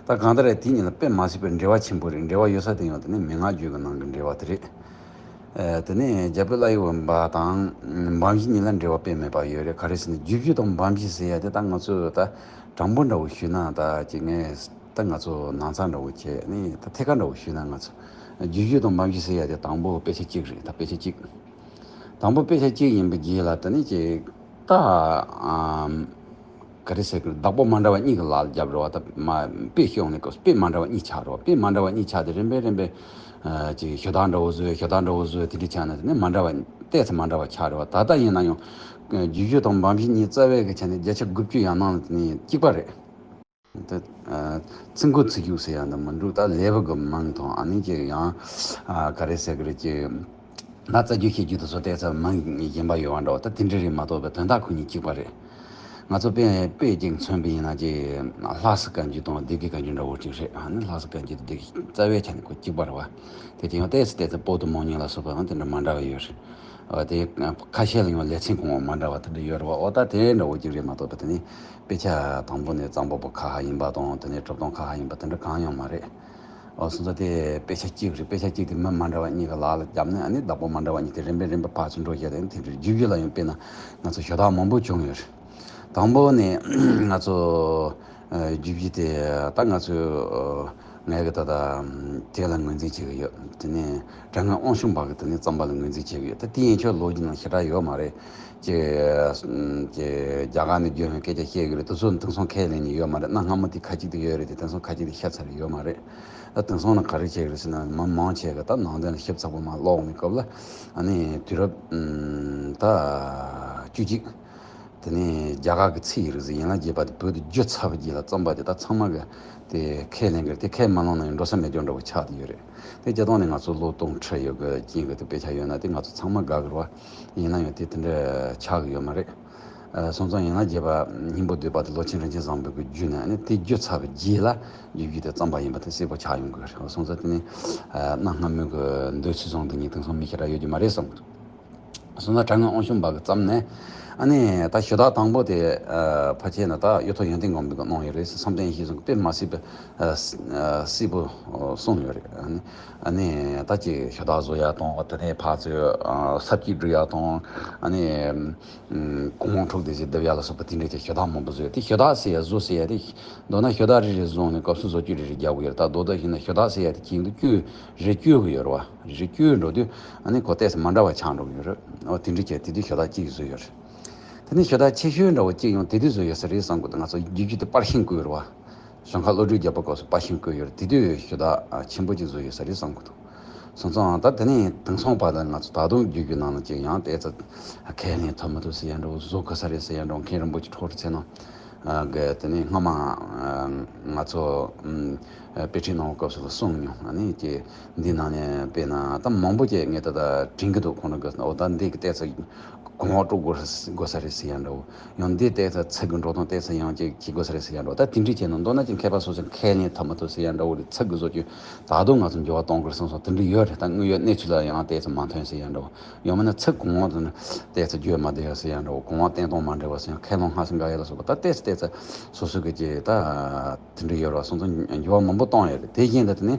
ད་གང་ལྟར་དེ་གཉིས་ལ་དཔེ་མ་སྲིད་པའི་འབྲེལ་བ་ཆེན་པོ་རེད། འབྲེལ་བ་ཡོད་ས་དེ་ཡང་དེ་ནི་མན་ངག་རྒྱུད་ཀྱི་ནང་གི་འབྲེལ་བ་དེ་རེད། ཨ་དེ་ནས་རྒྱ་བོད་བླ་ཡུལ་དབེན་པ་དང་འབུམ་བཞི་གཉིས་ལ་འབྲེལ་བ་དཔེ་མེད་པ་ཡོད་རེད། ག་རེ་ཟེར་ན་རྒྱུད་བཞི་དང་འབུམ་བཞི་ཟེར་ཡ་དེ་ད་ང་ཚོས་ད་དྲང་པོ་འདྲ་བོ་ཞུས་ན་ད་ཅིག་ངས་ད་ང་ཚོ་ནང་ཚང་འདྲ་བོ་བྱས་ནས་ད་ཐད་ཀར་འདྲ་བོ་ཞུས་ན་ང་ཚོ་རྒྱུད་བཞི་དང་འབུམ་བཞི་ཟེར་ཡ་དེ་དང་པོ་དཔེ་ཆ་གཅིག་རེད། ད་དཔེ་ཆ་གཅིག་དང་པོ་དཔེ་ཆ་གཅིག་ཡིན་པའི་རྗེས་ལ་དེ་ནས་ཅིག་ད་ཨམ། ག་རེ་ཟེར་གི་རེད། བདག་པོ་མ་འདྲ་བ་གཉིས་ཀྱི་ལག་ལ་བརྒྱབ་རེད་བ། ད་མ་དཔེ་ཤོག་ནས་སྐབས་དཔེ་མ་འདྲ་བ་གཉིས་ཆགས་རེད་བ། དཔེ་མ་འདྲ་བ་གཉིས་ཆགས་ཏེ་རིམ་པས་རིམ་པས་ཨ་ཅིག་ཞུ་དག་འདྲ་བོ་བཟོས། ཞུ་དག་འདྲ་བོ་བཟོས། དེ་འདྲ་ཆགས་ནས་དེ་ནས་མ་འདྲ་བ་ཏོག་ཙམ་མ་འདྲ་བ་ཆགས་རེད་བ། ད་ལྟ་ཡིན་ན་ཡང་རྒྱུད་བཞི་དང་འབུམ་བཞི་གཉིས་རྩ་བའི་གི་ཆ་ནས་བརྒྱ་ཆ་དགུ་བཅུ་ཡར་སྣང་ལ་དེ་ནས་གཅིག་པ་རེད། ད་ཨ་ཚིག་མགོ་ཚིག་གཞུག་ཟེར་ཡ་འདི་མི་འདུག་ད་ལེའུ་གི་མིང་དང་ཨ་ནི་ཅིག་ཡང་ཨ་ག་རེ་ཟེར་གི་རེད། ཅིག་ན་རྩ་རྒྱུད་བཤད་རྒྱུད་དེ་ཚོ་ཏོག་ཙམ་མིང་གཞན་པ་ཡོད་པ་འདྲ་བོ། ད་དེ་འདྲ་རེད་མ་གཏོགས་པའི་དོན་དག་ཁོ་གཉིས་གཅིག་པ་རེད། ང་ཚོ་དཔེ་དཔེ་ཅིག་མཚོན་པ་ཡིན་ན་ཅིག་ལྷ་སའི་བཀའ་འགྱུར་དང་སྡེ་དགེ་བཀའ་འགྱུར་འདྲ་བོ་ཅིག་རེད། ཨ་ནི་ལྷ་སའི་བཀའ་འགྱུར་དང་སྡེ་དགེ་རྩ་བའི་ཆ་ནས་ཁོ་གཅིག་པ་རེད་བ། དེ་ཅིག་ཡང་ཏོག་ཙམ་ཏོག་ཙམ་པོ་ཏི་མོ་ཉི་ལ་སོགས་པའང་དེ་འདྲ་མ་འདྲ་བ་ཡོད་རེད། འོ་དེ་ཁ་ཤས་ལ་ཡང་ལེ་ཚན་གང་མ་འདྲ་བ་དེ་འདྲ་ཡོད་རེད་བ། འོ་ད་དེ་འདྲ་བོ་ཅིག་རེད་མ་གཏོགས་པ་དེ་ནི་དཔེ་ཆ་དང་པོ་ནས་གཙང་པོ་པོ་ཁ་ཧ་ཡིན་པ་དང་དེ་ནས་གྲུབ་སྟངས་ཁ་ཧ་ཡིན་པ་དེ་འདྲ་གང་ཡང་མ་རེད། འོ་སོང་ཙང་དེ་དཔེ་ཆ་གཅིག་རེད། དཔེ་ཆ་གཅིག་དེ་མི་མ་འདྲ་བ་གཉིས་ཀ་ལག་ལ་བརྒྱབ་ནས་ཨ་ནི་བདག་པོ་མ་འདྲ་བ་གཉིས་དེ་རིམ་པས་རིམ་པས་ཕར་ཚུར་འགྲོ་བྱས་ཏེ་དེ་འདྲ་བརྒྱུད་བརྒྱུད་ལ་ཡང་དཔེར་ན་ང་ཚོ་ཞུ་དག་མང་པོ་བྱུང་ཡོད་རེད། དང་པོ་ནས་ང་ཚོ་ཨ་བརྒྱུད་བརྒྱུད་དེ་ད་ང་ཚོས་ཨ་ངས་གི་ད་ལྟ་དེ་ལ་ངོས་འཛིན་བྱེད་ཀྱི་ཡོད། དེ་ནས་དྲ་ངོས་དབང་ཕྱུག་འབའ་གི་དེ་ནས་རྩོམ་པ་ལ་ངོས་འཛིན་བྱེད་ཀྱི་ཡོད། ད་དེ་ཡན་ཆོད་ལོ་རྒྱུས་ནང་ཞེ་དྲག་ཡོད་མ་རེད། ཅེས་ཅེས་རྒྱ་གར་ནས་བརྒྱུད་ནས་སྐད་ཆ་བཤད་ཀྱི་རེད། དེ་ཚོ་དེང་སང་ཁས་ལེན་ནས་ཡོད་མ་རེད། གནའ་སྔ་མོ་དེ་ཁ་ཅིག་དེ་ཡོད་རེད་དེ་དེང་སང་ཁ་ཅིག་དེ་ཤ་ཚ་རེད་ཡོད་མ་རེད། ད་དེང་སང་ནི་ག་རེ་བྱེད་ཀྱི་རེད་ཟེར་ན་མི་མང་ཆེ་གི་ད་ནང་དོན་ལ་ཞིབ་ཚགས་པོ་མ་ཀློག་ནས་སྐབས་ལ་ཨ་ནི་དུས་རབས་ད་བཅུ་གཅིག་དེ་ནས་རྒྱ་གར་གྱི་ཚིག་ཡིག་རིགས་ཡན་ལག་བརྒྱད་པ་དེ་བོད་དུ་བསྒྱུར་ཚར་བའི་རྗེས་ལ་རྩོམ་པ་དེ་དག་ཚང་མ་གི་དེ་ཁས་ལེན་གི་རེད། དེ་ཁས་མ་ལེན་ན་ཡང་འགྲོ་ས་མེད་རྒྱུ་འདྲ་བོ་ཆགས་བསྡད་ཡོད་རེད། དེ་སྤྱིར་བཏང་ནས་ང་ཚོ་ལོ་སྟོང་ཁྲི་ཡོད་གི་རྐྱེན་གི་དེ་དཔེ་ཆ་ཡོད་ན་དེ་ང་ཚོ་ཚང་མ་དགའ་གི་རེད་བ། ཡིན་ན་ཡང་དེ་དེ་འདྲ་ཆགས་གི་ཡོད་མ་རེད། ཨ་སོང་ཙང་ཡན་ལག་བརྒྱད་པ་སྙིང་པོ་བསྡུས་པ་དེ་ལོ་ཆེན་རིན་ཆེན་བཟང་པོས་གི་བརྒྱུད་ནས་ཨ་ནི་དེ་བསྒྱུར་ཚར་བའི་རྗེས་ལ་བརྒྱུད་བརྒྱུད་དེ་རྩོམ་པ་ཡིན་པ་དེ་གསལ་པོ་ཆགས་ཡོང་གི་རེད། སོང་ཙང་དེ་ནི་ཨ་གནའ་སྔ་མོའི་གི་འདོད་ཚུལ་བཟང་དེ་གཉིས་དེང་སང་མི་ཞེ་དྲག་ཡོད་རྒྱུ་མ་རེད་བསམ་གི་འདུག་སོང་ཙང་དྲ་ངོས་དབང་ཕྱུག་འབའ་གི་རྩོམ་ནས་ཨ་ནི་ད་ཞུ་དག་དང་པོ་དེ་ཨ་ཕལ་ཆེར་ན་ད་གཡུ་ཐོག་ཡོན་ཏན་སྒོམ་པས་གི་གནང་ཡོད་རེད། བསམ་གཏན་ཡེ་ཤེས་ཟུང་གིས་དཔེ་མ་སྲིད་པའི་ཨ་གསལ་པོ་གསུངས་ཡོད་རེད། ཨ་ནི་ཨ་ནི་ད་ཅིག་ཞུ་དག་བཟོ་ཡ་དང་དེ་ནས་ཕར་ཚུར་ཨ་ས་བཅད་སྒྲིག་ཡ་དང་ཨ་ནི་གོང་འོག་འཁྲུག་སྡེ་ཟེར་བསྡུ་ཡ་ལ་སོགས་པ་དེ་འདྲའི་ཅིག་ཞུ་དག་མང་པོ་བཟོས་ཡོད། དེ་ཞུ་དག་ཟེར་ཡ་བཟོ་ཟེར་ཡ་དེ་མདོར་ན་ཞུ་དག་རེ་རེ་བཟུང་ནས་སྐབས་སུ་བཟོ་བཅོས་རེ་རེ་རྒྱག་དགོས་ཡོད་རེད། ད་མདོར་བསྡུས་བྱས་ན་ཞུ་དག་ཟེར་ཡ་དེ་གཅིག་འདུག་བཅོས་རེ་བཅོས་གི་ཡོད་རེད་བ། རེ་བཅོས་འགྲོ་དུས་ཨ་ནི་ཁོ་ཏོག་ཙམ་མ་འདྲ་བ་ཆགས་འགྲོ་གི་ཡོད་རེད། འོ་དེ་འདྲ་བྱས་དེ་དུས་ཞུ་དག་གཅིག་བཟོས་ཡོད་རེད། དེ་ནས་ཞུ་དག་ཆེ་ཤོས་འདྲ་བོ་གཅིག་ཡང་དེ་དུས་བཟོས་ཡོད་ས་རེད་བསམ་གི་འདུག་ང་ཚོ་རྒྱུད་རྒྱུད་དེ་པར་ཤིང་བརྐོས་རེད་བ། ཞོན་ཁ་བློ་གྲོས་རྒྱལ་པོ་སྐབས་སུ་པར་ཤིང་བརྐོས་ཡོད་རེད། དེ་དུས་ཞུ་དག་ཆེན་པོ་གཅིག་བཟོས་ཡོད་ས་རེད་བསམ་གི་འདུག་སོང་ཙང་ད་དེ་ནས་དེང་སང་བར་དུ་ང་ཚོ་ད་དུང་རྒྱུད་རྒྱུད་ནང་ལ་ཅིག་ཡང་ཏོག་ཙམ་ཁས་ལེན་ཐུབ་མི་ཐུབ་ཟེར་ཡ་འདྲ་བོ་བཟོ་དགོས་ས་རེད་ཟེར་ཡ་འདྲ་བོ་མཁན་རིན་པོ་ཆེ་ཁྲོ་རུ་ཚེ་ནང་གི་དེ་ནས་སྔ་མ་ང་ཚོ་དཔེ་ཁྲིད་གནང་བའི་སྐབས་སུ་ལ་གསུངས་མྱོང་། ཨ་ནི་ཀྱེ་འདི་ནང་ནས་དཔེར་ན་ད་མང་པོ་ཀྱེ་ངས་ད་ལྟ་དྲན་གྱི་འདུག་ཁོང་རང་གི་འོ་ད་འདི་གི་ཏོག་ཙམ་གོང་འོག་དཀྲུག་དགོས་དགོས་ས་རེད་ཟེར་ཡ་འདྲ་བོ། ཡང་འདི་ཏོག་ཙམ་ཚིག་གི་འགྲོ་སྟངས་ཏོག་ཙམ་ཡང་ཅིག་བྱེད་དགོས་ས་རེད་ཟེར་ཡ་འདྲ་བོ། ད་དེ་འདྲ་བྱས་ན་མདོར་ན་ཅིག་མཁས་པ་སོ་སོས་ཁས་ལེན་ཐུབ་མ་ཐུབ་ཟེར་ཡ་འདྲ་བོ་རེད། ཚིག་གི་བཟོ་བཅོས་ད་དུང་ང་ཚོ་འགྱུར་བ་གཏོང་དགོས་བསམ་སོང་། དེ་འདྲ་ཡོད་རེད། ད་དངོས་ཡོད་གནས་ཚུལ་ལ་ཡང་ཏོག་ཙམ་མ་མཐུན་ཟེར་ཡ་འདྲ་བོ། ཡང་མིན་ན་ཚིག་གོང་འོག་དེ་ནི་ཏོག་ཙམ་བརྗོད་མ་བདེ་བ་ཟེར་ཡ་འདྲ་བོ། གོང་འོག་བསྟན་སྟངས་མ་འདྲ་བ་ཟེར་ཡང་ཁས་ལེན་སྔ་ས་འགའ་ཡ་ལ་སོགས་པ་ད་ཏོག་ཙམ་ཏོག་ཙམ་སོ་སོ་གི་ཅིག་ད་དེ་འདྲ་ཡོད་རེད་བསམ་སོང་། འགྱུར་བ་མང་པོ་བཏང་ཡོད་རེད། དེ་བཞིན་དུ་དེ་ནི་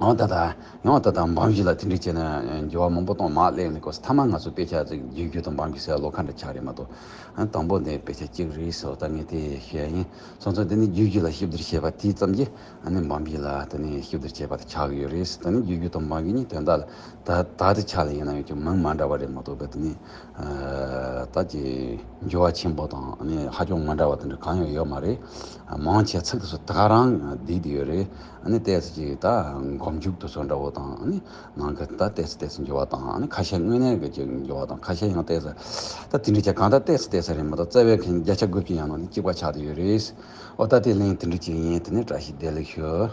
ཡང་ད་ལྟ་ཡང་ད་ལྟ་འབའ་འབྱེད་ལ་དེ་འདྲ་བྱས་ན་འགྱུར་བ་མང་པོ་བཏང་མ་སླེབས་ནས་ཀོ་མཐའ་མ་ང་ཚོ་དཔེ་ཆ་ཅིག་རྒྱུད་རྒྱུད་དང་འབའ་འབྱེད་ཟེར་ལོ་ཁ་འདྲ་ཆགས་རེད་མ་གཏོགས། ཨ་དང་པོ་ནས་དཔེ་ཆ་གཅིག་རེད་ཟེར་བ་ད་ངས་དེ་བཤད་ཡིན། སོང་ཙང་དེ་ནི་རྒྱུད་རྒྱུད་ལ་ཞིབ་བསྡུར་བྱས་པ་དེ་ཙམ་གྱིས་ཨ་ནི་འབའ་འབྱེད་ལ་དེ་ནི་ཞིབ་བསྡུར་བྱས་པ་དེ་ཆགས་ཀྱི་ཡོད་རེད། ད་ནི་རྒྱུད་རྒྱུད་དང་འབའ་འབྱེད་གཉིས་དོན་དག་ལ་ད་ད་དེ་ཆ་ལ་ཡིན་ན་ཡང་ཅིག་མིང་མ་འདྲ་བ་རེད་མ་གཏོགས་པ་དེ་ནི་ད་ཅིག་འགྱུར་བ་ཆེན་པོ་དང་ཨ་ནི་ཧ་ཅང་མ་འདྲ་བ་དེ་འདྲ་གང་ཡང་ཡོད་མ་རེད། མང་ཆེ་ཚིག་དེ་ཚོ་ད་ག་རང་བསྡུས་བསྡད་ཡོད་རེད། ཨ་ནི་ཏོག་ཙམ་ཅིག་ད་མགོ་མཇུག་དེ་ཚོ་འདྲ་བོ་དང་ཨ་ནི་ནང་གི་ད་ཏོག་ཙམ་ཏོག་ཙམ་འགྱུར་བ་དང་ཨ་ནི་ཁ་ཤས་དངོས་གནས་ཀྱི་ཅིག་འགྱུར་བ་དང་ཁ་ཤས་ཡང་ཏོག་ཙམ་ད་དེ་འདྲ་ཅིག་གང་ལྟར་ཏོག་ཙམ་ཏོག་ཙམ་རེད་མ་གཏོགས་རྩ་བའི་ཁྱོན་བརྒྱ་ཆ་དགུ་བཅུ་ཡང་ནང་ནས་གཅིག་པ་ཆགས་བསྡད་ཡོད་རེད། ཨོ་ད་དེ་ལན་དེ་འདྲ་ཅིག་ཡིན། དེ་ནས་བཀྲ་ཤིས་བདེ་ལེགས་ཞུ།